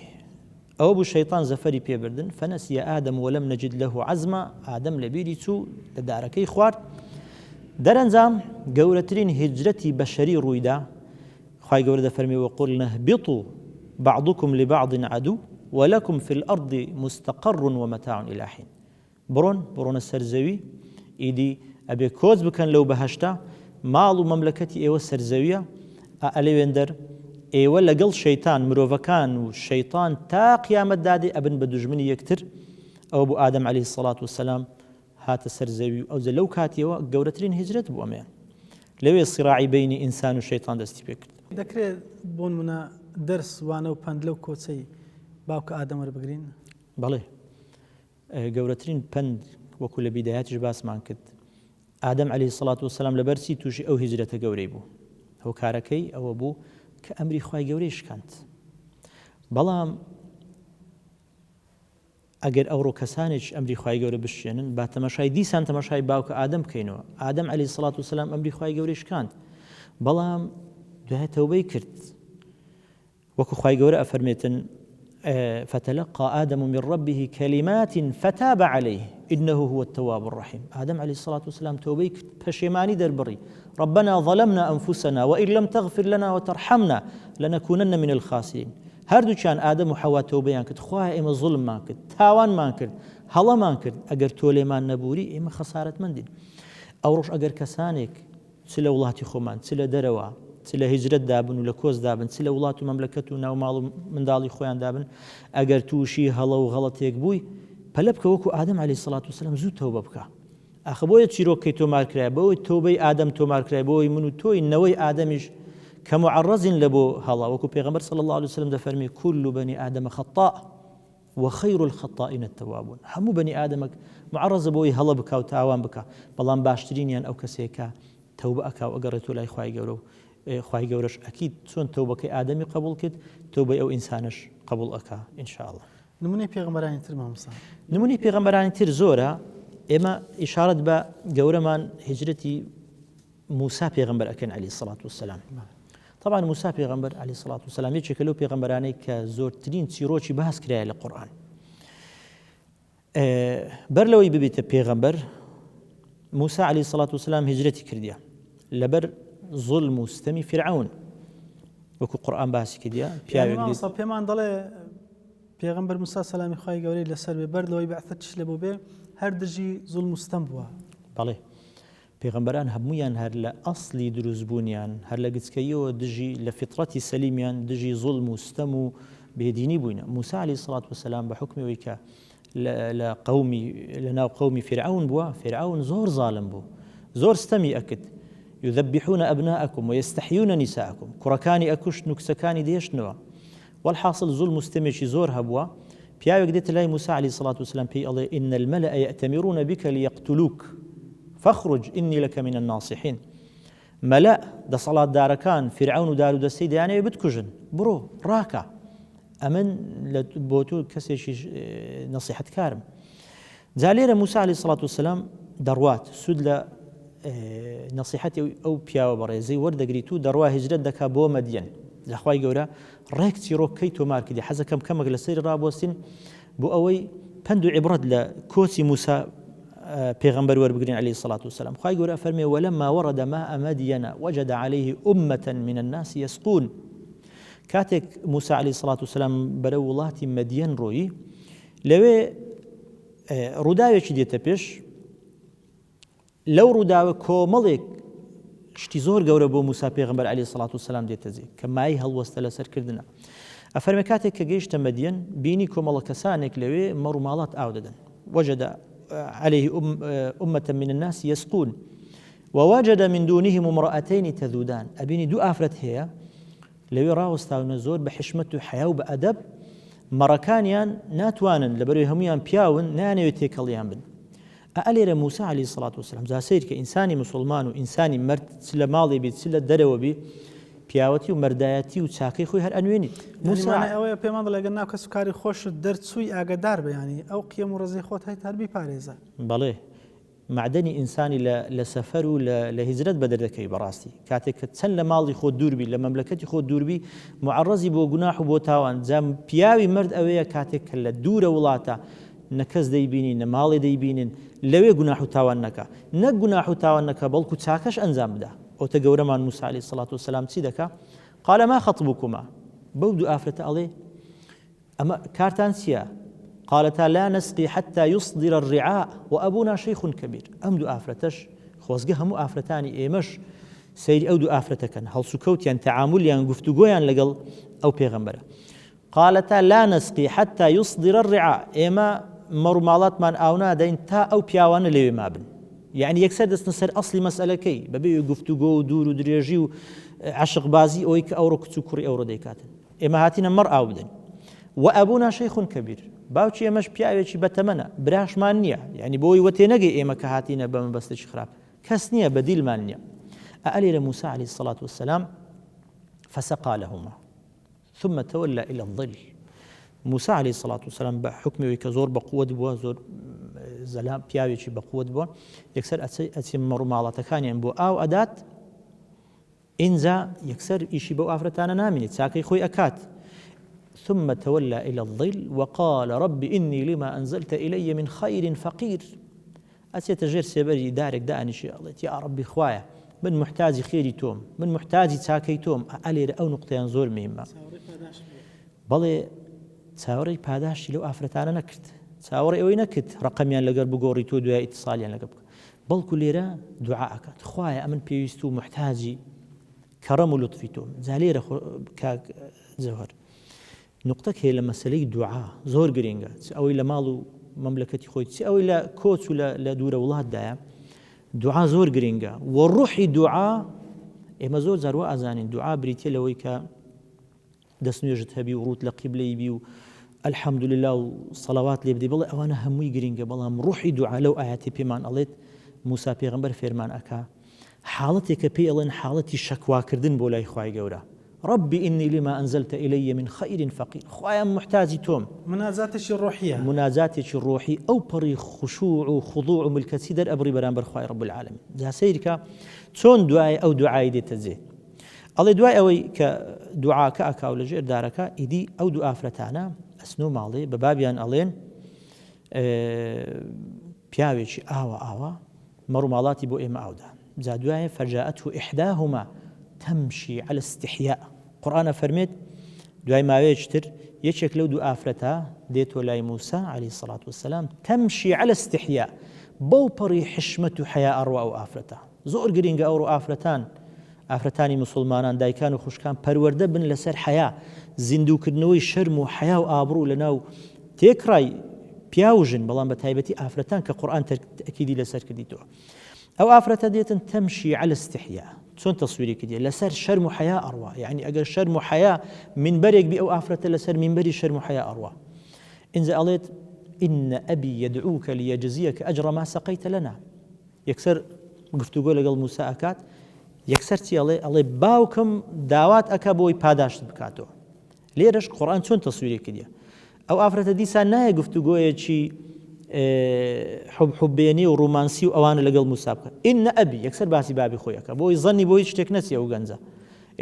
ئەوە بوو شەیتان زەفەری پێ بردن، فنسی آدم ولم نجد له عزما، ئادەم لەبیری چوو لە دارەکەی خوارد، دەرەنجام گەورەترین هیجرەتی بەشەری ڕوویدا، خوای گەورە دەفەرمێ وقلنا اهبطوا بعضکم لبعض عدو ولکم فی الارض مستقر ومتاع الی حین. بڕۆن، بڕۆنە سەر زەوی، ئیدی ئەبێ کۆچ بکەن لەو بەهەشتە، ماڵ و مەملەکەتی ئێوە سەر زەویە، ئا ئەلەوێندەر، ئێوە لەگەڵ شەیتان، مرۆڤەکان و شەیتان تا قیامەت دادێ ئەبن بە دوژمنی یەکتر، ئەوە بوو ئادەم علیە الصلوە والسلام هاتە سەر زەوی و ئەوجە لەو کاتیەوە گەورەترین هیجرەت بوو ئەمەیان. لەوێ صراعی بەینی ئینسان و شەیتان دەستی پێکرد.
دەکرێ بۆنمونە دەرس، وانە و پەند لەو کۆچەی. باوکە ئادەم وەربگرین؟
بەڵێ گەورەترین پەند وەکو لە بیدایەتیش باسمان کرد ئادەم عەلەیهی سڵات وسلام لەبەر چی تووشی ئەو هیجرەتە گەورەی بوو؟ هۆکارەکەی ئەوە بوو کە ئەمری خوای گەورەی شکاند. بەڵام ئەگەر ئەوڕۆ کەسانێکیش ئەمری خوای گەورە بشکێنن با تەمەشای دیسان تەمەشای باوکە ئادەم بکەینەوە. ئادەم عەلەیهی سڵات وسلام ئەمری خوای گەورەی شکاند بەڵام دوای تەوبەی کرد. وەکو خوای گەورە ئەفەرمێتن، فتلقی آدم من ربه کلمات فتاب علیه انه هو التواب الرحیم ئادەم علیه الصلاة والسلام تۆبەی کرد پەشێمانی دەربڕی ربنا ظلمنا انفسنا وان لم تغفر لنا وترحمنا لنكونن من الخاسرین هەردووکیان ئادەم و حەوا تۆبەیان کرد خوایە ئێمە زوڵممان کرد تاوانمان کرد هەڵەمان کرد ئەگەر تۆ لێمان نەبووری ئێمە خەسارەتمەندین ئەوڕۆش ئەگەر کەسانێک چ لە وڵاتی خۆمان، چ لە دەرەوە، چ لە هیجرەتدا بن و لە کۆچدا بن، چ لە وڵات و مەملەکەت و ناو ماڵ و منداڵی خۆیاندا بن، ئەگەر تووشی هەڵە و غەڵەتێک بووی، پەلە بکە وەکو ئادەم عەلەیهی سڵات وسلام زوو تەوبە بکە. ئاخە بۆیە چیرۆکەکەی تۆمار کرایە، بۆی تەوبەی ئادەم تۆمار کرای، بۆی من و تۆی نەوەی ئادەمیش کە موعەڕەزین لە بۆ هەڵە، وەکو پێغەمبەر صلی اللە علیه وسلم دەفەرمی، کل بنی آدم خطاء وخیر الخطائین التوابون، هەموو بەنی ئادەمەک معەڕەزە بۆی هەڵە بکا و تاوان بکا، بەڵام باشترینیان ئەو کەسەیە کە تەوبە ئەکا و ئەگەڕێتەوە لای خوای گەورە و خوای گەورەش ئەکید چۆن تەوبەکەی ئادەمی قەبوڵ کرد تەوبەی ئەو ئینسانەش قەبوڵ ئەکا ان شاء اللە.
نمونەی پێغەمبەرانی تر مامۆستا.
نمونەی پێغەمبەرانی تر زۆرە ئێمە ئیشارەت بە گەورەمان هیجرەتی موسا پێغەمبەر ئەکەن عەلەیهی سڵات وسلام طبعا موسا پێغەمبەر عەلەیهی سڵات وسلام یەکێکە لەو پێغەمبەرانەی کە زۆرترین چیرۆکی باس کرایە لە قورئان بەر لەوەی ببیتە پێغەمبەر موسا عەلەیهی سڵات وسلام هیجرەتی کردیە لەبەر زوڵم و ستەمی فیرعەون وەکو قورئان باسی کردیە
پیاوێک پێمان دەڵێ پێغەمبەر موسا سەلامی خوای گەورەی لەسەر بێ بەر لەوەی بەعثەتیش لە بۆ بێ هەر دژی زوڵم و ستەم بووە.
بەڵێ پێغەمبەران هەموویان هەر لە ئەسڵی دروست بوونیان، هەر لە گچکەییەوە دژی لە فیتڕەتی سەلیمیان دژی زوڵم و ستەم و بێدینی بووینە. موسا علیە سڵات وسلام بە حوکمی ئەوەی کە لە قەومی لە ناو قەومی فیرعەون بووە، فیرعەون زۆر زاڵم بوو، زۆر ستەمی ئەکرد، یذبحون ابناءکم ویستحیون نساءکم، کوڕەکانی ئەکوشتن و کچەکانی دەهێشتنەوە. وەلحاسڵ زوڵم و ستەمێکی زۆر هەبووە، پیاوێک دێتە لای موسا علیە سڵات وسلام پێی ئەڵێ، ان الملأ یأتمرون بک لیقتلوک فاخرج انی لک من الناصحین، مەلەء، دەسەڵاتدارەکان، فیرعەون و دارودەستەی دەیانەوێ بتکوژن، بڕۆ، ڕاکە، ئەمن بۆ تۆ کەسێکی نەسیحەتکارم. جا لێرە موسا علیە سڵات وسلام دەڕوات سوود لە نەسیحەتی ئەو پیاوە بەڕێزەی وەردەگریت و دەڕوا هیجرەت دەکا بۆ مەدیەن لە خوای گەورە ڕێک چیڕۆکەی تۆمار کردی حەزەکەم کەمێک لەسەری ڕابوەستین بۆ ئەوەی پەند و عیبرەت لە کۆچی موسا پێغەمبەر وەربگرین علیه الصلاة والسلام خوای گەورە فەرمێ ولما ورد ماء مدین وجد عليه أمة من الناس يسقون کاتێک موسا علیه الصلاة والسلام بەرەو وڵاتی مەدیەن ڕۆیی لەوێ ڕووداوێکی دێتە پێش لەو ڕووداوە کۆمەڵێک شتی زۆر گەورە بۆ موسا پێغمبەر علی سڵات و سلام دێتە جێ کە مای هەڵوەستە لەسەرکردنە ئەفەرمێ کاتێک کە گەیشتە مەدیەن بینی کۆمەڵە کەسانێک لەوێ مەڕ و ماڵات ئاو دەدەن وجد عليه أمة من الناس يسقون ووجد من دونهم امرأتين تذودان ئەبینی دوو ئافرەت هەیە لەوێ ڕاوەستاونە زۆر بە حیشمەت و حەیا و بە ئەدەب، مەڕەکانیان ناتوانن لەبەرئەوەی هەموویان پیاون نایانەوێت تێکەڵیان بن. ئا لێرە موسا علیە سڵات وسلام جا سەیر کە ئینسانی موسڵمان و ئینسانی مەرد چ لە ماڵێ بی چ لە دەرەوە بی پیاوەتی و مەردایەتی و چاکەی خۆی هەر ئەنوێنیت.
موسا مانای ئەوەیە پێمان دەڵێ گەر ناو کەس و کاری خۆشت دەرچووی ئاگەدار بە یانی ئەو قیەم و ڕێزەی خۆت هەیت هەر بیپارێزە.
بەڵێ مەعدەنی ئینسانی لە لە سەفەر و لە لە هیجرەت بەدەر دەکەوی بەڕاستی کاتێک کە چەند لە ماڵی خۆت دوور بی لە مەملەکەتی خۆت دوور بی معەڕەزی بۆ گوناح و بۆ تاوان جا پیاوی مەرد ئەوەیە کاتێک کە لە دوورە وڵاتە نە کەس دەیبینی نە ماڵێ دەیبینن لەوێ گوناح و تاوان نەکا نەک گوناح و تاوان نەکا بەڵکو چاکەش ئەنجام بدا ئەوتە گەورەمان موسی علیە سڵات وسلام چی دەکا قال ما خطبكما بەو دوو ئافرەتە ئەڵێ ئەمە کارتان چیە؟ قالتا لا نسقی حتی یصدر الرعاء وابونا شیخ کبیر ئەم دوو ئافرەتەش خۆزگە هەموو ئافرەتانی ئێمەش سەیری ئەو دوو ئافرەتە کەن هەڵسوکەوتیان تەعامولیان گفتوگۆیان لەگەڵ ئەو پێغەمبەرە قالتا لا نسقی حتی یصدر الرعاء ئێمە مەڕ و ماڵاتمان ئاو نادەین تا ئەو پیاوانە لەوێ مابن یعنی یەکسەر دەستنە سەر ئەسلی مەسئلەکەی بەبێ گفتوگۆ و دوور و درێژی و عەشقبازی ئەوەی کە ئەوڕۆ کچ و کوڕی ئەوڕۆ دەیکاتن ئێمە هاتینە مەڕ ئاو بدەین. وأبونا شیخ کبیر، باوکی ئێمەش پیاوێکی بەتەمەنە، براشمان نییە، یانی بۆ ئەوەی وەتێنەگەی ئێمە کە هاتینە بە مەبەستێکی خراپ، کەس نییە، بەدیلمان نییە. ئا لێرە موسا علیە الصلوة والسلام فسقا لهما ثم تولى إلى الظل. موسا علیە الصلوة والسلام بە حوکمی ئەوەی کە زۆر بە قوت بووە، زۆر زەلام پیاوێکی بە قوت بووە، یەکسەر ئەچێ مەڕ و ماڵاتەکانیان بۆ ئاو ئەدات، ئینجا یەکسەر ئیشی بەو ئافرەتانە نامینێت چاکەی خۆی ئەکات ثم تولى إلى الظل وقال رب إني لما أنزلت إلي من خير فقير ئەچێتە ژێر سێبەری دارێک دانیشێ ئەڵێت یا ڕەبی خوایە من محتاجی خێری تۆم من محتاجی چاکەی تۆم ئەلێرە ئەو نقطەیان زۆر مهمە بەڵێ چاوەڕێی پاداشتی لەو ئافرەتانە نەکرد چاوەڕێ ئەوەی نەکرد ڕقەمیان لەگەر بگۆڕی تۆ دوای ئیتسالیان لەگە بکە بەڵکو لێرە دوعا ئەکات خوایە ئەمن پێویست و موحتاجی کەڕەم و لوتفی تۆم. جا لێرە خۆ کاک جەوهەر نوقتەک هەیە لە مەسەلەی دوعا زۆر گرینگە چ ئەوەی لە ماڵ و مەملەکەتی خۆی چ ئەوەی لە کۆچ و لە دوورە وڵاتدایە دوعا زۆر گرینگە و ڕوحی دوعا ئێمە زۆر جار وا ئەزانین دوعا بریتیە لەوەی کە دەست نوێژت هەبی و ڕووت لە قیبلەی بی و الحمدللە و صلوات لێ بدەی بەڵێ ئەوانە هەمووی گرینگە بەڵام ڕوحی دوعا لەو ئایەتی پێمان ئەڵێت موسا پێغەمبەر فێرمان ئەکا حاڵەتێکە پێی ئەڵێن حاڵەتی شەکواکردن بۆ لای خوای گەورە رب إني لما أنزلت إلي من خير فقير خوایە محتاجی تۆم
مناجاتێکی ڕۆحیە
مناجاتێکی ڕۆحی ئەو پەڕی خشوع و خضوع و ملکەچی دەرئەبڕی بەرامبەر خوای رب العالمین جا سەیرکە چۆن دوای ئەو دوعای دێتە جێ ئەڵێ دوای ئەوەی کە دوعاکە ئەکا و لەژێر دارەکە ئیدی ئەو دوو ئافرەتانە ئەچنۆ ماڵێ بە بابیان ئەڵێن پیاوێکی ئاوا ئاوا مەڕ و ماڵاتی بۆ ئێمە ئاودا جا دوایە فجاءته إحداهما تمشي على استحياء قورئان ئەفەرمێت دوای ماوەیەکی تر یەکێک لەو دوو ئافرەتە دێتۆ لای موسا علیه الصلاة والسلام تمشي على استحياء بەو پەڕی حشمەت و حەیا ئەڕوا ئەو ئافرەتە زۆر گرینگە ئەوڕۆ ئافرەتان ئافرەتانی موسوڵمانان دایکان و خوشکان پەروەردە بن لەسەر حەیا زیندووکردنەوەی شەرم و حەیا و ئابڕوو لەناو تێکڕای پیاو و ژن بەڵام بە تایبەتی ئافرەتان کە قورئان تەئکیدی لەسەر کردیتەوە ئەو ئافرەتە دێتن تەمشی عەلە استحیا چۆن تەسویری کردیە لەسەر شەرم و حەیا ئەڕوا یعنی ئەگەر شەرم و حەیا منبەرێک بی ئەو ئافرەتە لەسەر منبەری شەرم و حەیا ئەڕوا ئینجا ئەڵێت إن أبي يدعوك ليجزيك أجر ما سقيت لنا یەکسەر گفتوگۆ لەگەڵ موسا ئەکات یەکسەر چی ئەڵێ ئەڵێ باوکم داوات ئەکا بۆی پاداشت بکاتەوە لێرەش قورئان چۆن تەسویری کردیە ئەو ئافرەتە دیسان نایە گفتوگۆیەکی حب حبێنی و ڕۆمانسی و ئەوانە لەگەڵ موسا بکە إن أبي یەکسەر باسی بابی خۆی ئەکا بۆی زەنی بۆ هیچ شتێک نەچی ئەو گەنجە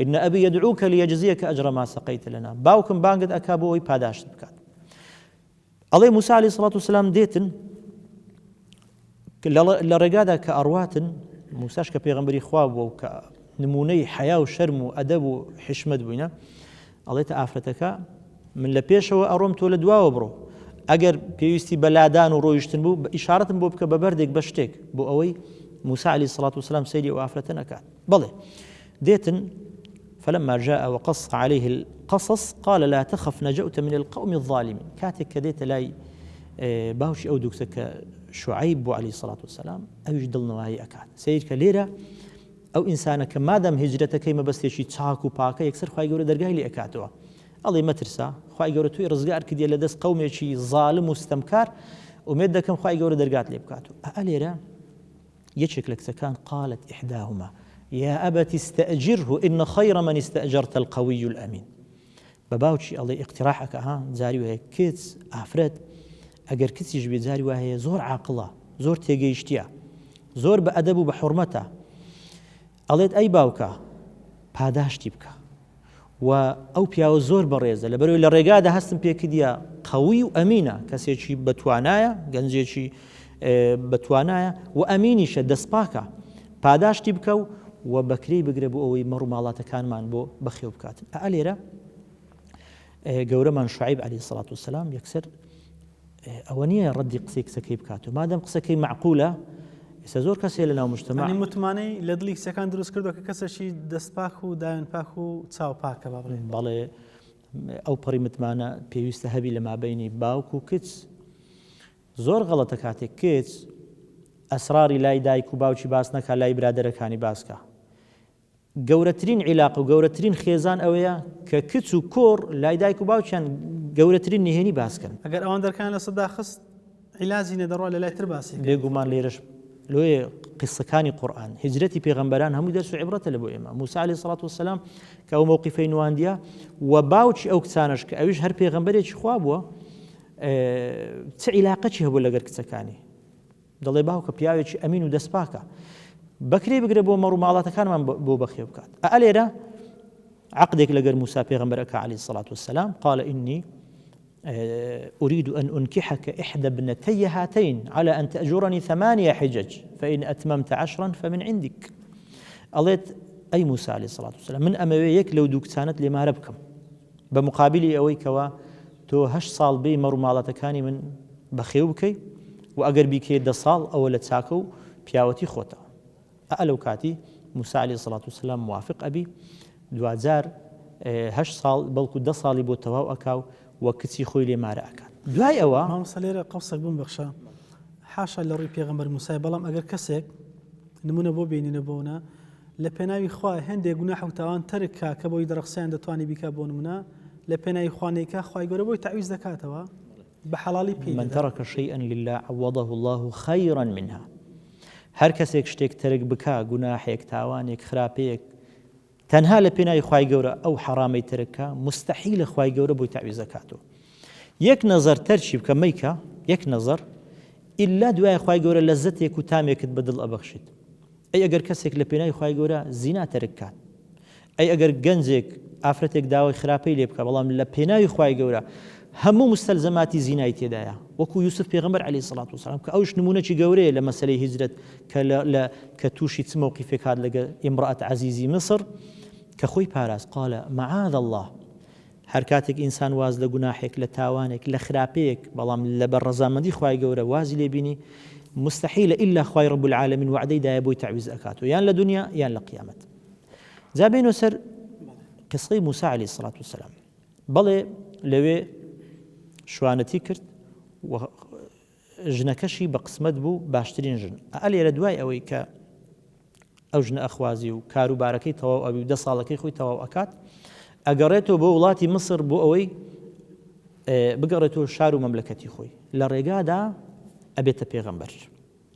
إن أبي يدعوك ليجزيك أجر ما سقيت لنا باوکم بانگت ئەکا بۆ ئەوەی پاداشت بکات ئەڵێ موسا علیە سڵات وسلام دێتن لە ڕێگادا کە ئەڕواتن موساش کە پێغەمبەری خوا بووە و کە نمونەی حەیا و شەرم و ئەدەب و حشمەت بووینە ئەڵێتە ئافرەتەکە من لە پێشەوە ئەڕۆم تۆ لە دواوە بڕۆ ئەگەر پێویستی بە لادان و ڕۆیشتن بوو بە ئیشارەتم بۆ بکە بە بەردێک بە شتێک بۆ ئەوەی موسا علیە سڵات وسلام سەیری ئەو ئافرەتە نەکات بەڵێ دێتن فلما جاء وقص عليه القصص قال لا تخف نجوت من القوم الظالمين کاتێک کە دێتە لای باوکی ئەو دوکسە کە شعیب بوو علیه الصلاة والسلام ئەویش دڵنەوایی ئەکات سیر کە لێرە ئەو ئینسانە کە مادەم هیجرەتەکەی مەبەستێکی چاک و پاکە یەکسەر خوای گەورە دەرگای لێ ئەکاتەوە ئەڵێ مەترسە خوای گەورە توی ڕزگار کردیە لە دەست قەومێکی زاڵم و ستەمکار ئومێد دەکەم خوای گەورە دەرگات لێ بکات و ئە لێرە یەکێک لە کچەکان قالت احداهما یا ابت استأجره ان خیر من استأجرت القوی الامین بە باوکی ئەڵێ اقتراح ئەکا ها جاری وایە کچ ئافرەت ئەگەر کچیش بێ جاری وا هەیە زۆر عاقڵە زۆر تێگەیشتیە زۆر بە ئەدەب و بە حورمەتە ئەڵێت ئەی باوکە پاداشتی بکە و ئەو پیاوە زۆر بەڕێزە لەبەرئەوەی لە ڕێگادا هەستم پێکردیە قەوی و ئەمینە کەسێکی بەتوانایە گەنجێکی بەتوانایە و ئەمینیشە دەستپاکە پاداشتی بکە و و بەکرێی بگرە بۆ ئەوەی مەڕ و ماڵاتەکانمان بۆ بەخێو بکات ئا لێرە گەورەمان شعیب علیه الصلاة والسلام یەکسەر ئەوە نییە ڕەدی قسەی کچەکەی بکات و مادەم قسەکەی مەعقولە ئێستا زۆر کەس هەیە لەناو مجتەمەع
یانی متمانەی لە دڵی کچەکان دروست کردووە کە کەسێکی دەست پاک و داوێن پاک و چاو پاکە با بڵێین.
بەڵێ ئەو پەڕی متمانە پێویستە هەبی لە مابەینی باوک و کچ زۆر غەڵەتە کاتێک کچ ئەسراری لای دایک و باوکی باس نەکا لای برادەرەکانی باس کا. گەورەترین عیلاقە و گەورەترین خێزان ئەوەیە کە کچ و کوڕ لای دایک و باوکیان گەورەترین نهێنی باس کەن.
ئەگەر ئەوان دەرکەیان لەسەر داخست عیلاجی نیە دەڕوا لەلای تر باسی کەن.
بێگومان لێرەش لۆیە قیسسەکانی قورئان هیجرەتی پێغەمبەران هەمووی دەرس و عیبرەتە لە بۆ ئێمە. موسی علیە سڵات وسلام کە ئەو مەوقیفەی نواندیە و باوکی ئەو کچانەش کە ئەویش هەر پێغەمبەرێکی خوا بووە چ عیلاقەکی هەبوو لەگەر کچەکانی. دەڵێ باوکە پیاوێکی ئەمین و دەستپاکە بەکرێ بگرە بۆ مەڕ و ماڵاتەکانمان بۆ بەخێو بکات. ئا لێرە عقدێک لەگەر موسا پێغەمبەر ئەکا عەلەیهی سەڵات وەسەلام قال إني أريد أن أنكحك إحدى ابنتي هاتين على أن تأجرني ثمانية حجج فإن أتممت عشرا فمن عندك ئەڵێت ئەی موسا عەلەیهی سەڵات وەسەلام من ئەمەوێ یەک لەو دوو کچانەت لێ مارە بکەم بە مقابلی ئەوەی کەوا تۆ هەشت ساڵ بێی مەڕ و ماڵاتەکانی من بەخێو بکەی و ئەگەر بیکەیە دە ساڵ ئەوە لە چاکە و پیاوەتی خۆتە. ئا لەو کاتی موسا علیە سڵات و سلام موافق ئەبی دواجار هەشت ساڵ بەڵکو دە ساڵی بۆ تەواو ئەکا و و کچی خۆی لێ مارە ئەکات دوای ئەوە.
مامۆستا لێرە قەوسێک بمبەخشە حاشا لە ڕووی پێغەمبەر موسای بەڵام ئەگەر کەسێک نمونە بۆ بینینە بۆنە لە پێناوی خوا هێندێ گوناح و تاوان تەرک کا کە بۆی دەڕەخسیان دەتوانی بیکا بۆ نمونە لە پێناوی خوا نەیکا خوای گەورە بۆی تەعویز دەکاتەوە بە حەڵاڵی پێی
من
دەدا.
ترک شیئا للە عوضه اللە خیرا منها هەر کەسێک شتێک تەرک بکا گوناحێک تاوانێک خراپەیەک تەنها لە پێناوی خوای گەورە ئەو حەڕامەی تەرک کا موستەحیلە خوای گەورە بۆی تەعویز ئەکاتەوە یەک نەزەر تەرکی بکە مەیکە یەک نەزەر ئیلا دوای خوای گەورە لەزەتێک و تامێکت بە دڵ ئەبەخشیت ئەی ئەگەر کەسێک لە پێناوی خوای گەورە زینا تەرک کات ئەی ئەگەر گەنجێک ئافرەتێک داوای خراپەی لێ بکا بەڵام لە پێناوی خوای گەورە هەموو مستەلزەماتی زینای تێدایە وەکو یوسف پێغەمبەر عەلەیهی سڵات وسلام کە ئەوش نمونەکی گەورەیە لە مەسەلەی هیجرەت کە لە کە تووشی چ مەوقیفێک هات لەگەر ئیمڕەئەت عەزیزی مصر کە خۆی پاراست قال معاذ الله هەر کاتێک ئینسان واز لە گوناحێک لە تاوانێک لە خراپەیەک بەڵام لەبەر ڕەزامەندی خوای گەورە وازی لێ بینی مستحیلە ئیلا خوای رب العالمین وعدەی دایە بۆی تەعویز ئەکاتەوە یان لە دنیا یان لە قیامەت جا بێینەوە سەر قسەی موسا عەلەیهی سڵات وسلام بەڵێ لەوێ شوانەتی کرد و ژنەکەشی بە قسمەت بوو باشترین ژن ئە لێرە دوای ئەوەی کە ئەو ژنە ئەخوازی و کاروبارەکەی تەواو ئەبی و دە ساڵەکەی خۆی تەواو ئەکات ئەگەڕێتەوە بۆ وڵاتی میسر بۆ ئەوەی بگەڕێتەوە شار و مەملەکەتی خۆی لە ڕێگادا ئەبێتە پێغەمبەر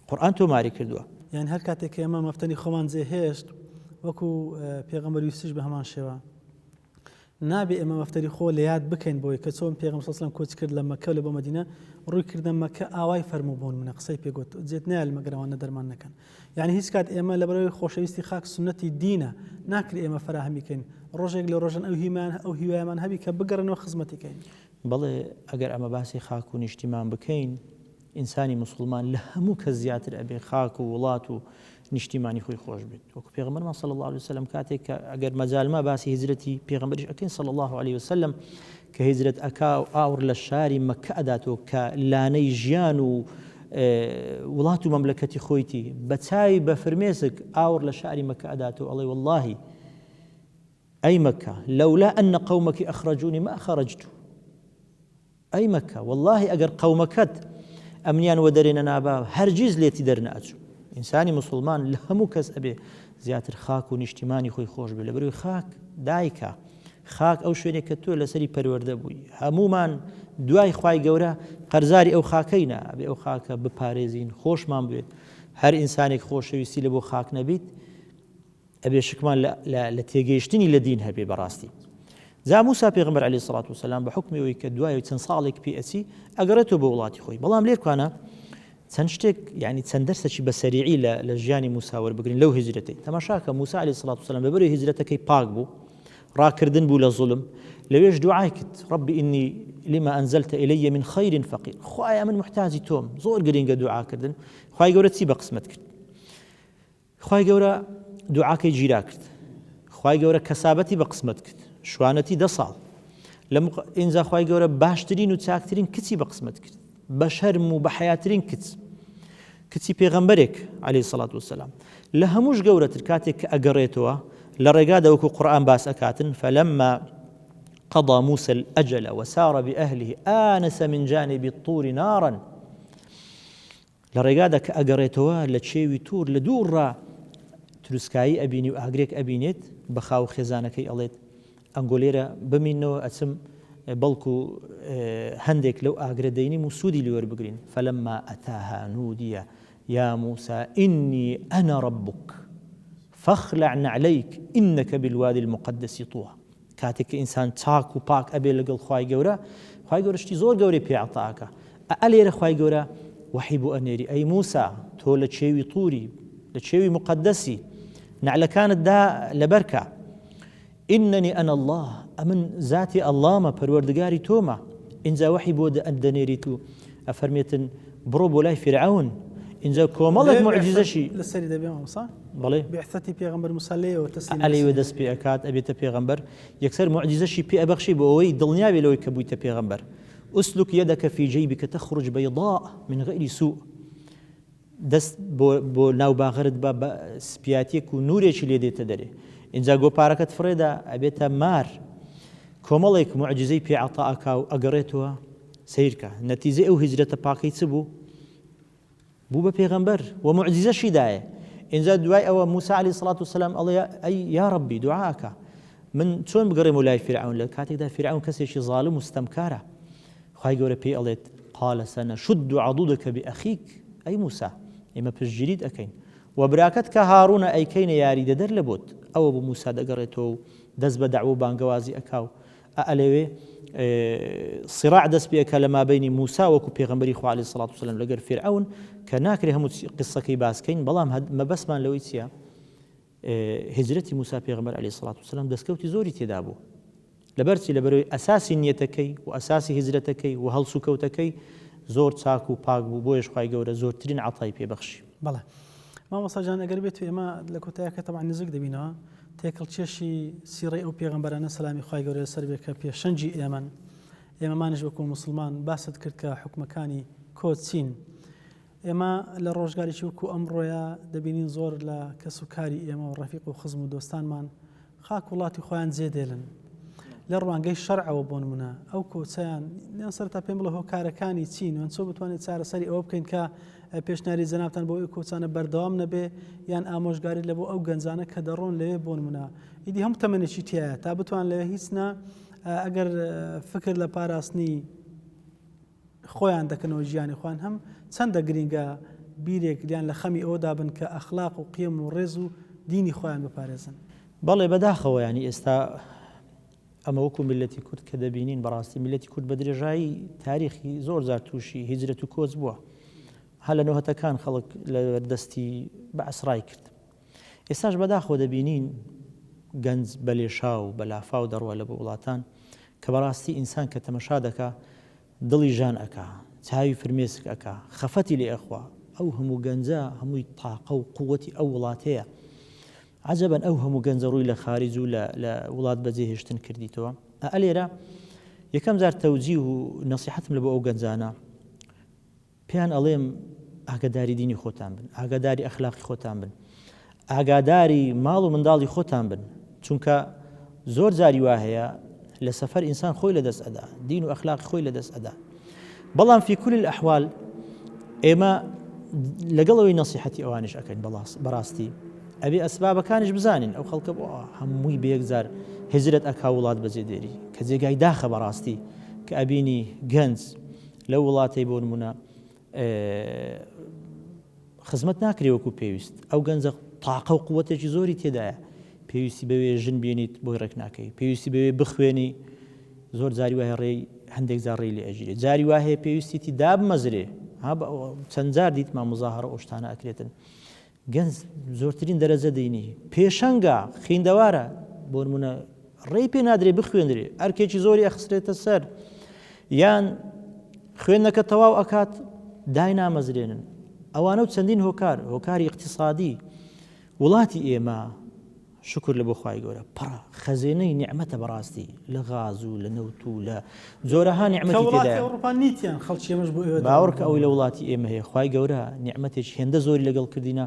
قورئان تۆماری کردووە.
یان هەر کاتێک کە ئێمە مەفتەنی خۆمان جێهێشت وەکو پێغەمبەر یوسفیش بە هەمان شێوە نابێ ئێمە مەفتەری خۆ لە یاد بکەین بۆی کە چۆن پێغەمبەر صلی الله کۆچ کرد لە مەکە لە بۆ مەدینە ڕووی کردە مەکە ئاوای فەرموو بۆ نمونە قسەی پێ گوت جێت نایەل مەگەر ئەوانە دەرمان نەکەن یعنی هیچ کات ئێمە لەبەرەوەی خۆشەویستی خاک سوننەتی دینە ناکرێ ئێمە فەراهەمی کەین ڕۆژێک لە ڕۆژان ئەو هیمان ئەو هیوایەمان هەبی کە بگەڕێنەوە خزمەتی کەین.
بەڵێ ئەگەر ئەمە باسی خاک و نیشتیمان بکەین ئینسانی موسڵمان لە هەموو کەس زیاتر ئەبێ خاک و وڵات و نیشتیمانی خۆی خۆش بێت وەکو پێغەمبەرمان صلی الله علیه وسلم کاتێک کە ئەگەر مەجالما باسی هیجرەتی پێغەمبەریش ئەکەین صلی الله علیه وسلم کە هیجرەت ئەکا و ئاوڕ لە شاری مەکە ئەداتەوە کە لانەی ژیان و وڵات و مەملەکەتی خۆیتی بە چاوی بە فرمێسک ئاوڕ لە شاری مەکە ئەداتەوە ئەڵێ واللهی ئەی مەکە لەولا أن قومك أخرجوني ما خرجت ئەی مەکە وەڵاهی ئەگەر قەومەکەت ئەمنیان وەدەرێ نەنابا هەرگیز لێتی دەرنەئەچوو. ئینسانی موسڵمان لە هەموو کەس ئەبێ زیاتر خاک و نیشتیمانی خۆی خۆش بێ لەبەرئەوەی خاک دایکە خاک ئەو شوێنێک کە تۆ لەسەری پەروەردە بووی هەموومان دوای خوای گەورە قەرزاری ئەو خاکەینە ئەبێ ئەو خاکە بپارێزین خۆشمان بوێت هەر ئینسانێک خۆشەویستی لە بۆ خاک نەبیت ئەبێ شکمان لە تێگەیشتنی لە دین هەبێ بەڕاستی. جا موسا پێغەمبەر عەلەیهی سڵات وسەلام بە حوکمی ئەوەی کە دوای چەند ساڵێک پێ ئەچی ئەگەڕێتەوە بۆ وڵاتی خۆی بەڵام لێرکانە چەند شتێک یعنی چەند دەرسێکی بە سەریعی لە لە ژیانی موسا وەربگرین لەو هیجرەتەی تەماشاکە موسا عەلەیهی سڵات وسەلام لەبەرەوەی هیجرەتەکەی پاک بوو ڕاکردن بوو لە زوڵم لەوێش دوعای کرد رب إني لما أنزلت إلي من خير فقير خوایە من محتاجی تۆم زۆر گرنگە دوعاکردن خوای گەورە چی بە قسمەت کرد خوای گەورە دوعاکەی گیرا کرد خوای گەورە کەسابەتی بە قسمەت کرد شوانەتی دە ساڵ لە ئینجا خوای گەورە باشترین و چاکترین کچی بە قسمەت کرد بە شەرم و بە حەیاترین کچ کچی پێغەمبەرێک عەلەیهی سەڵات وسەلام لە هەمووش گەورەتر کاتێک کە ئەگەڕێتەوە لە ڕێگادا وەکو قورئان باس ئەکاتن فلما قضى موسى الأجل وسار بأهله آنس من جانب الطور نارا لە ڕێگادا کە ئەگەڕێتەوە لە کێوی تور لە دوور ڕا. تروسکایی ئەبینی و ئاگرێک ئەبینێت بە خاو خێزانەکەی ئەڵێت ئەنگۆ لێرە بمینەوە ئەچم بەڵکو هەندێک لەو ئاگرە دەینیم و سوودی لێوەربگرین فلما أتاها نودي يا موسى إني أنا ربك فاخلع نعليك إنك بالوادي المقدس طوى کاتێک کە ئینسان چاک و پاک ئەبێ لەگەڵ خوای گەورە خوای گەورە شتی زۆر گەورەی پێ عەتا ئەکا ئە لێرە خوای گەورە وەحی بۆ ئەنێری ئەی موسا تۆ لە کێوی طوری لە کێوی مقدسی نعلەکانت دا لەبەرکە إنني أنا الله ئەمن ذاتی ئەڵڵامە پەروەردگاری تۆمە ئینجا وەحی بۆ دەنێریت و ئەفەرمێتن بڕۆ بۆ لای فیرعەون ئینجا کۆمەڵێک موعجیزەشی
لەسەری دەبێ مامۆستا
بەڵێ
بعثەتی پێغەمبەر موسا لێیەوە تەسلیم
ئەلێوە دەست پێ ئەکات ئەبێتە پێغەمبەر یەکسەر موعجیزەشی پێ ئەبەخشی بۆ ئەوەی دڵنیا بێ لەوەی کە بوویتە پێغەمبەر اسلك يدك في جيبك تخرج بيضاء من غير سوء دەست بۆ بۆ ناو باغرت بە بە سپیاتێک و نورێکی لێ دێتە دەرێ ئینجا گۆپارەکەت فڕێدا ئەبێتە مار کۆمەڵێک موعجیزەی پێ عەتا ئەکا و ئەگەڕێتەوە سەیرکە نەتیجەی ئەو هیجرەتە پاکەی چ بوو؟ بوو بە پێغەمبەر و موعجیزەشی دایە. ئینجا دوای ئەوە موسا عەلەیهی سڵات وسەلام ئەڵێ ئەی یا ڕەبی دوعا ئەکا من چۆن بگەڕێمەوە لای فیرعەون لە کاتێکدا فیرعەون کەسێکی زاڵم و ستەمکارە خوای گەورە پێی ئەڵێت قال سنشد عضدك بأخيك ئەی موسا ئێمە پشتگیریت ئەکەین و براکەت کە هاڕونە ئەیکەینە یاریدەدەر لە بۆت ئەوە بوو موسا دەگەڕێتەوە و دەست بە دەعوە و بانگەوازی ئەکا و ئەلەوێ صراع دەست پێ ئەکا لە مابەینی موسا وەکو پێغەمبەری خوا علیە الصلوة والسلام لەگەر فیرعەون کە ناکرێ هەموو قصەکەی باس کەین بەڵام مەبەستمان لەوەی چییە هجرەتی موسا پێغەمبەر علیە الصلوة والسلام دەستکەوتی زۆری تێدا بوو لەبەرچی لەبەرەوەی ئەساسی نیەتەکەی و ئەساسی هجرەتەکەی و هەڵسوکەوتەکەی زۆر چاک و پاک بوو بۆیەش خوای گەورە زۆرترین عەتای پێ بەخشی.
بەڵێ مامۆستا جان ئەگەر بێت و ئێمە لە کۆتایەکە تەبعەن نزیک دەبینەوە تێکەڵکێشی سیڕەی ئەو پێغەمبەرانە سەلامی خوای گەورە لەسەر بێ کە پێشەنگی ئێمەن ئێمەمانیش وەکو موسڵمان باست کرد کە حوکمەکانی کۆچ چین ئێمە لە ڕۆژگارێکی وەکو ئەمڕۆیە دەبینین زۆر لە کەس و کاری ئێمە و ڕەفیق و خزم و دۆستانمان خاک وڵاتی خۆیان جێ دێلن لە ڕوانگەی شەرعەوە بۆ نمونە ئەو کۆچەیان یان سەرتا پێم بڵێ هۆکارەکانی چین وەن چۆن بتوانین چارەسەری ئەوە بکەین کە پێشنیاری جەنابتان بۆ ئەو کۆچانە بەردەوام نەبێ یان ئامۆژگاری لە بۆ ئەو گەنجانە کە دەڕۆن لەوێ بۆ نمونە ئیدی هەموو تەمەنێکی تایە تا بتوان لەوێ هیچ نا ئەگەر فکر لە پاراستنی خۆیان دەکەنەوە ژیانی خۆیان هەم چەندە گرینگە بیرێک یان لە خەمی ئەوەدا بن کە ئەخلاق و قیەم و ڕێز و دینی خۆیان بپارێزن.
بەڵێ بەداخەوە یانی ئێستا ئەمە وەکو میللەتی کورد کە دەبینین بەڕاستی میللەتی کورد بە درێژایی تاریخی زۆر جار تووشی هیجرەت و کۆچ بووە هەر لە نۆهەتەکان خەڵک لە دەستی بەعس ڕای کرد ئێستاش بەداخەوە دەبینین گەنج بە لێشاو بە لافاو دەڕوا لە بۆ وڵاتان کە بەڕاستی ئینسان کە تەمەشا دەکا دڵی ژان ئەکا چاوی فرمێسک ئەکا خەفەتی لێ ئەخوا ئەو هەموو گەنجە هەمووی تاقە و قوتی ئەو وڵاتەیە عەجەبەن ئەو هەموو گەنجە ڕووی لە خاریج و لە لە وڵات بەجێ هێشتن کردیتەوە ئە لێرە یەکەم جار تەوجیه و نەسیحەتم لە بۆ ئەو گەنجانە پێیان ئەڵێم ئاگاداری دینی خۆتان بن، ئاگاداری ئەخلاقی خۆتان بن، ئاگاداری ماڵ و منداڵی خۆتان بن، چونکە زۆر جاری وا هەیە لە سەفەر ئینسان خۆی لەدەست ئەدا، دین و ئەخلاقی خۆی لەدەست ئەدا. بەڵام فی کل الأحوال ئێمە لەگەڵ ئەوەی نەسیحەتی ئەوانیش ئەکەین بەڕاستی ئەبێ ئەسبابەکانیش بزانین ئەو خەڵکە بۆ هەمووی بەیەکجار هجرەت ئەکا وڵات بەجێ دێری کە جێگای داخە بەڕاستی کە ئەبینی گەنج لەو وڵاتەی بۆ نمونە خزمەت ناکرێ وەکو پێویست ئەو گەنجە تاقە و قوتێکی زۆری تێدایە پێویستی بەوێ ژن بێنیت بۆی ڕێک ناکەی پێویستی بەوێ بخوێنی زۆر جاری وایە ڕێی هەندێک جار ڕێی لێ ئەگیرێ جاری وا هەیە پێویستیتی دابمەزرێ چەند جار دیتمان مزاهرە ئەو شتانە ئەکرێتن گەنج زۆرترین دەرەجە دینی پێشەنگە خیندەوارە بۆ نمونە ڕێی پێ نادرێ بخوێندرێ ئەرکێکی زۆری ئەخسرێتە سەر یان خوێندنەکە تەواو ئەکات دای نامەزرێنن ئەوانە و چەندین هۆکار هۆکاری اقتصادی وڵاتی ئێمە شوکر لە بۆ خوای گەورە پڕە خەزێنەی نیعمەتە بەڕاستی لە غاز و لە نەوت و لە جۆرەها نیعمەتی تێدایە.
کە وڵاتی ئەوڕوپا نیتیان خەڵکی ئێمەش بۆ ئێوە
باوەڕکە ئەوەی لە وڵاتی ئێمە هەیە خوای گەورە نیعمەتێکی هێندە زۆری لەگەڵ کردینە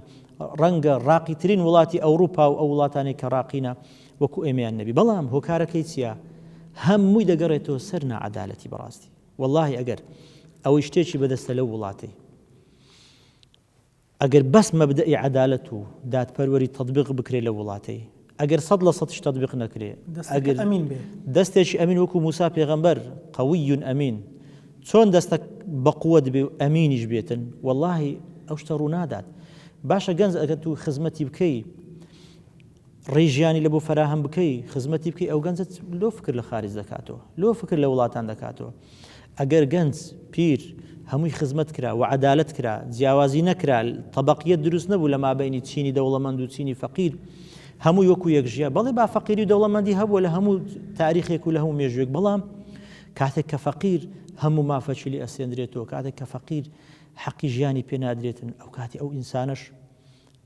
ڕەنگە ڕاقیترین وڵاتی ئەوڕوپا و ئەو وڵاتانەی کە ڕاقینە وەکو ئێمەیان نەبی بەڵام هۆکارەکەی چییە هەمووی دەگەڕێتەوە سەر ناعەدالەتی بەڕاستی وەڵاهی ئەگەر ئەوەی شتێکی بەدەستە لەو وڵاتەی. ئەگەر بەس مەبدەئی عەدالەت و دادپەروەری تەتبیق بکرێ لەو وڵاتەی، ئەگەر 100% تەتبیق نەکرێ،
دەستێکی ئەمین بێ.
دەستێکی ئەمین وەکو موسا پێغەمبەر، قوی امین، چۆن دەستەک بەقوەت بێ و ئەمینیش بێتن، وەڵاهی ئەو شتە ڕوونادات. باشە گەنج ئەگەر تو خزمەتی بکەی، ڕێی ژیانی لە بۆ فەراهەم بکەی، خزمەتی بکەی، ئەو گەنجە لۆ فکر لە خارج دەکاتەوە، لۆ فکر لە وڵاتان دەکاتەوە. ئەگەر گەنج، پیر، هەمووی خزمەت کرا و عەدالەت کرا، جیاوازی نەکرا، تەبەقیەت دروست نەبوو لە مابەینی چینی دەوڵەمەند و چینی فەقیر، هەمووی وەکو یەک ژیا، بەڵێ با فەقیری و دەوڵەمەندی هەبووە لە هەموو تاریخێک و لە هەموو مێژووێک، بەڵام کاتێک کە فەقیر هەموو مافەکی لێ ئەسێندرێتەوە، کاتێک کە فەقیر حەقی ژیانی پێ نادرێتن، ئەو کاتی ئەو ئینسانەش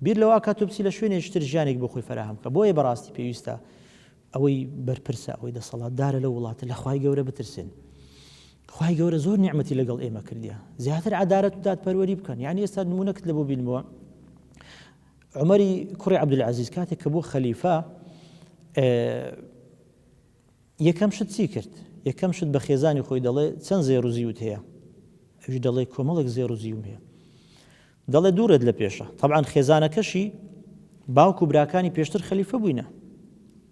بیر لەوە ئەکات و بچی لە شوێنێکی تر ژیانێک بۆ خۆی فەراهەم بکا. بۆیە بەڕاستی پێویستە ئەوەی بەرپرسە، ئەوەی دەسەڵاتدارە لەو وڵاتە لە خوای گەورە بترسێن. خوای گەورە زۆر نیعمەتی لەگەڵ ئێمە کردیە. زیاتر عەدالەت و دادپەروەری بکەن. یعنی ئێستا نموونەکت لە بۆ بینمەوە. عومەری کوڕی عەبدولعەزیز کاتێک کە بوو خەلیفە یەکەم شت چی کرد؟ یەکەم شت بە خێزانی خۆی دەڵێ چەند زێڕ و زیوت هەیە؟ ئەویش دەڵێ کۆمەڵێک زێڕ و زیوم هەیە. دەڵێ دوو ڕێت لە پێشە. تەبعەن خێزانەکەشی باوک و براکانی پێشتر خەلیفە بووینە.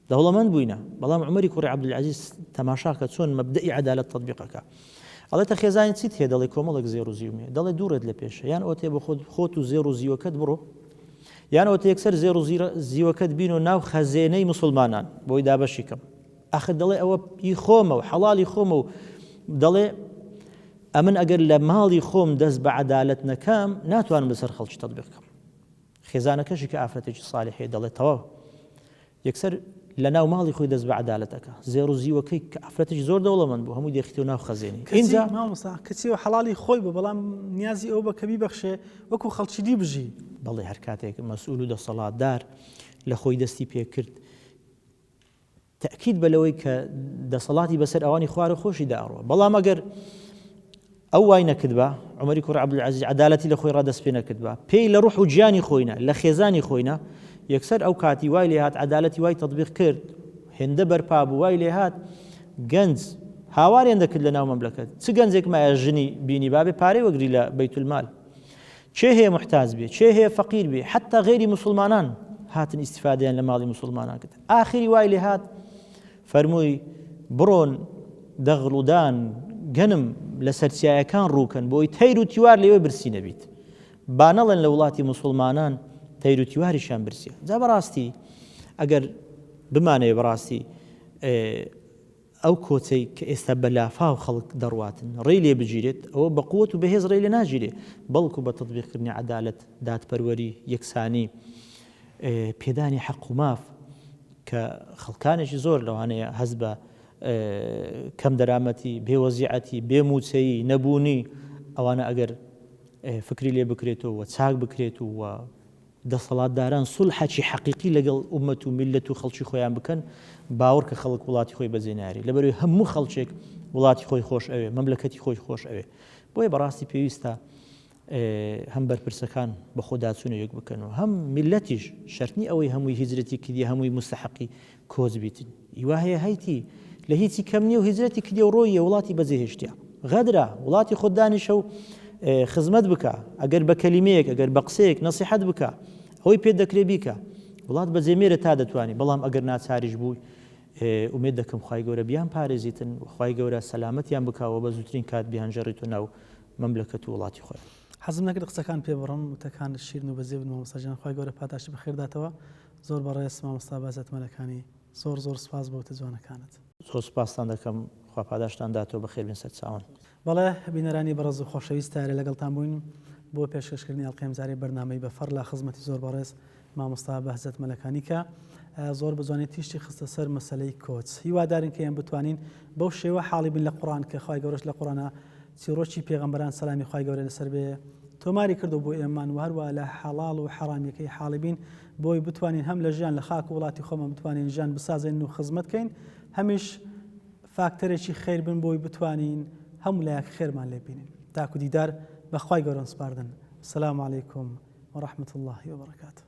دەوڵەمەند بووینە. بەڵام عومەری کوڕی عەبدولعەزیز تەماشاکە چۆن مەبدەئی عەدالەت تەتبیق ئەکا. ئەڵێتە خێزانی چیت هەیە؟ دەڵێ کۆمەڵێک زێڕ و زیوم هەیە. دەڵێ دوو ڕێت لە پێشە. یان ئەوەتێ بۆ خۆت خۆت و زێڕ و زیوەکەت بڕۆ. یان ئەوەتێ یەکسەر زێڕ و زیوەکەت بینۆ ناو خەزێنەی موسڵمانان بۆی دابەشی کەم. ئاخر دەڵێ ئەوە ئی خۆمە و حەڵاڵی خۆمە و دەڵێ ئەمن ئەگەر لە ماڵی خۆم دەست بە عەدالەت نەکەم ناتوانم لەسەر خەڵکی تەتبیق کەم. خێزانەکەشی کە ئافرەتێکی سالیحەیە دەڵێ تەواو یەکسەر لە ناو ماڵی خۆی دەست بە عەدالەت ئەکا زێڕ و زیوەکەی کە ئافرەتێکی زۆر دەوڵەمەند بوو هەمووی دەخیتەوە ناو خەزێنی
ئینجا مامۆستا کەچی ئەو حەڵاڵی خۆی بوو بەڵام نیازی ئەو بە کە بیبەخشێ وەکو خەڵکی دی بژی.
بەڵێ هەر کاتێک مەسئول و دەسەڵاتدار لە خۆی دەستی پێکرد تەئکید بە لەوەی کە دەسەڵاتی بەسەر ئەوانی خوارە خۆشیدا ئەڕوا بەڵام ئەگەر ئەو وای نەکردبا عومەری کوڕی عەبدولعەزیز عەدالەتی لە خۆی ڕا دەست پێ نەکردبا پێی لە ڕوح و گیانی خۆی نا لە خێزانی خۆی نا یەکسەر ئەو کاتی وای لێ هات عەدالەتی وای تەتبیق کرد هێندە بەرپا بوو وای لێ هات گەنج هاواریان دەکرد لە ناو مەملەکەت چ گەنجێک مایە ژنی بینی بابێ پارەی وەگری لە بەیتولمال کێ هەیە محتاج بێ کێ هەیە فەقیر بێ حتا غەیری موسڵمانان هاتن ئیستیفادەیان لە ماڵی موسڵمانان کرد ئاخری وای لێ هات فەرمووی بڕۆن دەغڵ و دان گەنم لەسەر چیایەکان ڕووکەن بۆی تەیر و تیوار لەوێ برسی نەبیت با نەڵێن لە وڵاتی موسڵمانان تەیر و تیواریشیان برسیە جا بەڕاستی ئەگەر بمانەوێ بەڕاستی ئەو کۆچەی کە ئێستا بە لافاو خەڵک دەڕواتن ڕێی لێ بگیرێت، ئەوە بە قوت و بەهێز ڕێی لێ ناگیرێ، بەڵکو بە تەتبیقکردنی عەدالەت، دادپەروەری، یەکسانی، پێدانی حەق و ماف کە خەڵکانێکی زۆر لەوانەیە هەست بە کەم دەرامەتی، بێ وەزیعەتی، بێ مووچەیی، نەبوونی ئەوانە ئەگەر فکری لێ بکرێتەوە و چاک بکرێت و دەسەڵاتداران سوڵحەکی حەقیقی لەگەڵ ئومەت و میللەت و خەڵکی خۆیان بکەن، باوەڕ کە خەڵک وڵاتی خۆی بەجێ نایەری. لەبەرئەوەی هەموو خەڵکێک وڵاتی خۆی خۆش ئەوێ، مەملەکەتی خۆی خۆش ئەوێ. بۆیە بەڕاستی پێویستە هەم بەرپرسەکان بەخۆداچوونەوەیەک بکەن و هەم میللەتیش، شەرت نییە ئەوەی هەمووی هیجرەتی کردیە هەمووی موستەحەقی کۆچ بیتن. ئی وا هەیە هەیتی لە هیچی کەم نییە و هیجرەتی کردیە و ڕۆییە وڵاتی بەجێ هێشتیە. غەدرە، وڵاتی خۆت دانیشە و خزمەت بکە، ئەگەر بە کەلیمەیەک، ئەگەر بە قسەیەک نەسیحەت بکە، ئەوەی پێت دەکرێ بیکە. وڵات بەجێ مێرە تا دەتوانی، بەڵام ئەگەر ناچاریش بووی، ئومێد دەکەم خوای گەورە بیان پارێزیتن و خوای گەورە سەلامەتیان بکا و بە زووترین کات بیانگێڕیتەوە ناو مەملەکەت و وڵاتی خۆیان.
حەزم نەکرد قسەکان پێ بڕم، وتەکانت شیرن و بەجێ بن مامۆستا گیان، خوای گەورە پاداشتی بەخێر داتەوە. زۆر بەڕێز مامۆستا بەهجەت مەلەکانی زۆر زۆر سوپاس بۆ وتە جوانەکانت.
زۆر سوپاستان دەکەم خوا پاداشتان داتەوە بەخێر بێن سەرچاوان.
بەڵێ بینەرانی بەڕێز و خۆشەویست تارێ لەگەڵتان بووین بۆ پێشکەشکردنی ئەڵقەی ئەمجارەی بەرنامەی بەفەڕ لە خزمەتی زۆر بەڕێز مامۆستا بەهجەت مەلەکانی کە زۆر بە جوانی تیشتی خستە سەر مەسەلەی کۆچ هیوادارین کە ئێمە بتوانین بەو شێوە حاڵی بین لە قوڕان کە خوای گەورەش لە قوڕانا چیڕۆکی پێغەمبەران سەلامی خوای گەورە لەسەر بێ تۆماری کردو بۆ ئێمان و هەروە لە حەڵاڵ و حەرامیەکەی حاڵی بین بۆی بتوانین هەم لە ژیان لە خاک و وڵاتی خۆمان بتوانین ژیان بسازێن و خزمەت کەین هەمیش فاکتەرێکی خێر بن بۆی بتوانین هەموو لایەک خێرمان لێ بینین تاکو دیدار بەخوای گەورەم سپاردن السلام علیکم ورحمة اللە وبرکاته.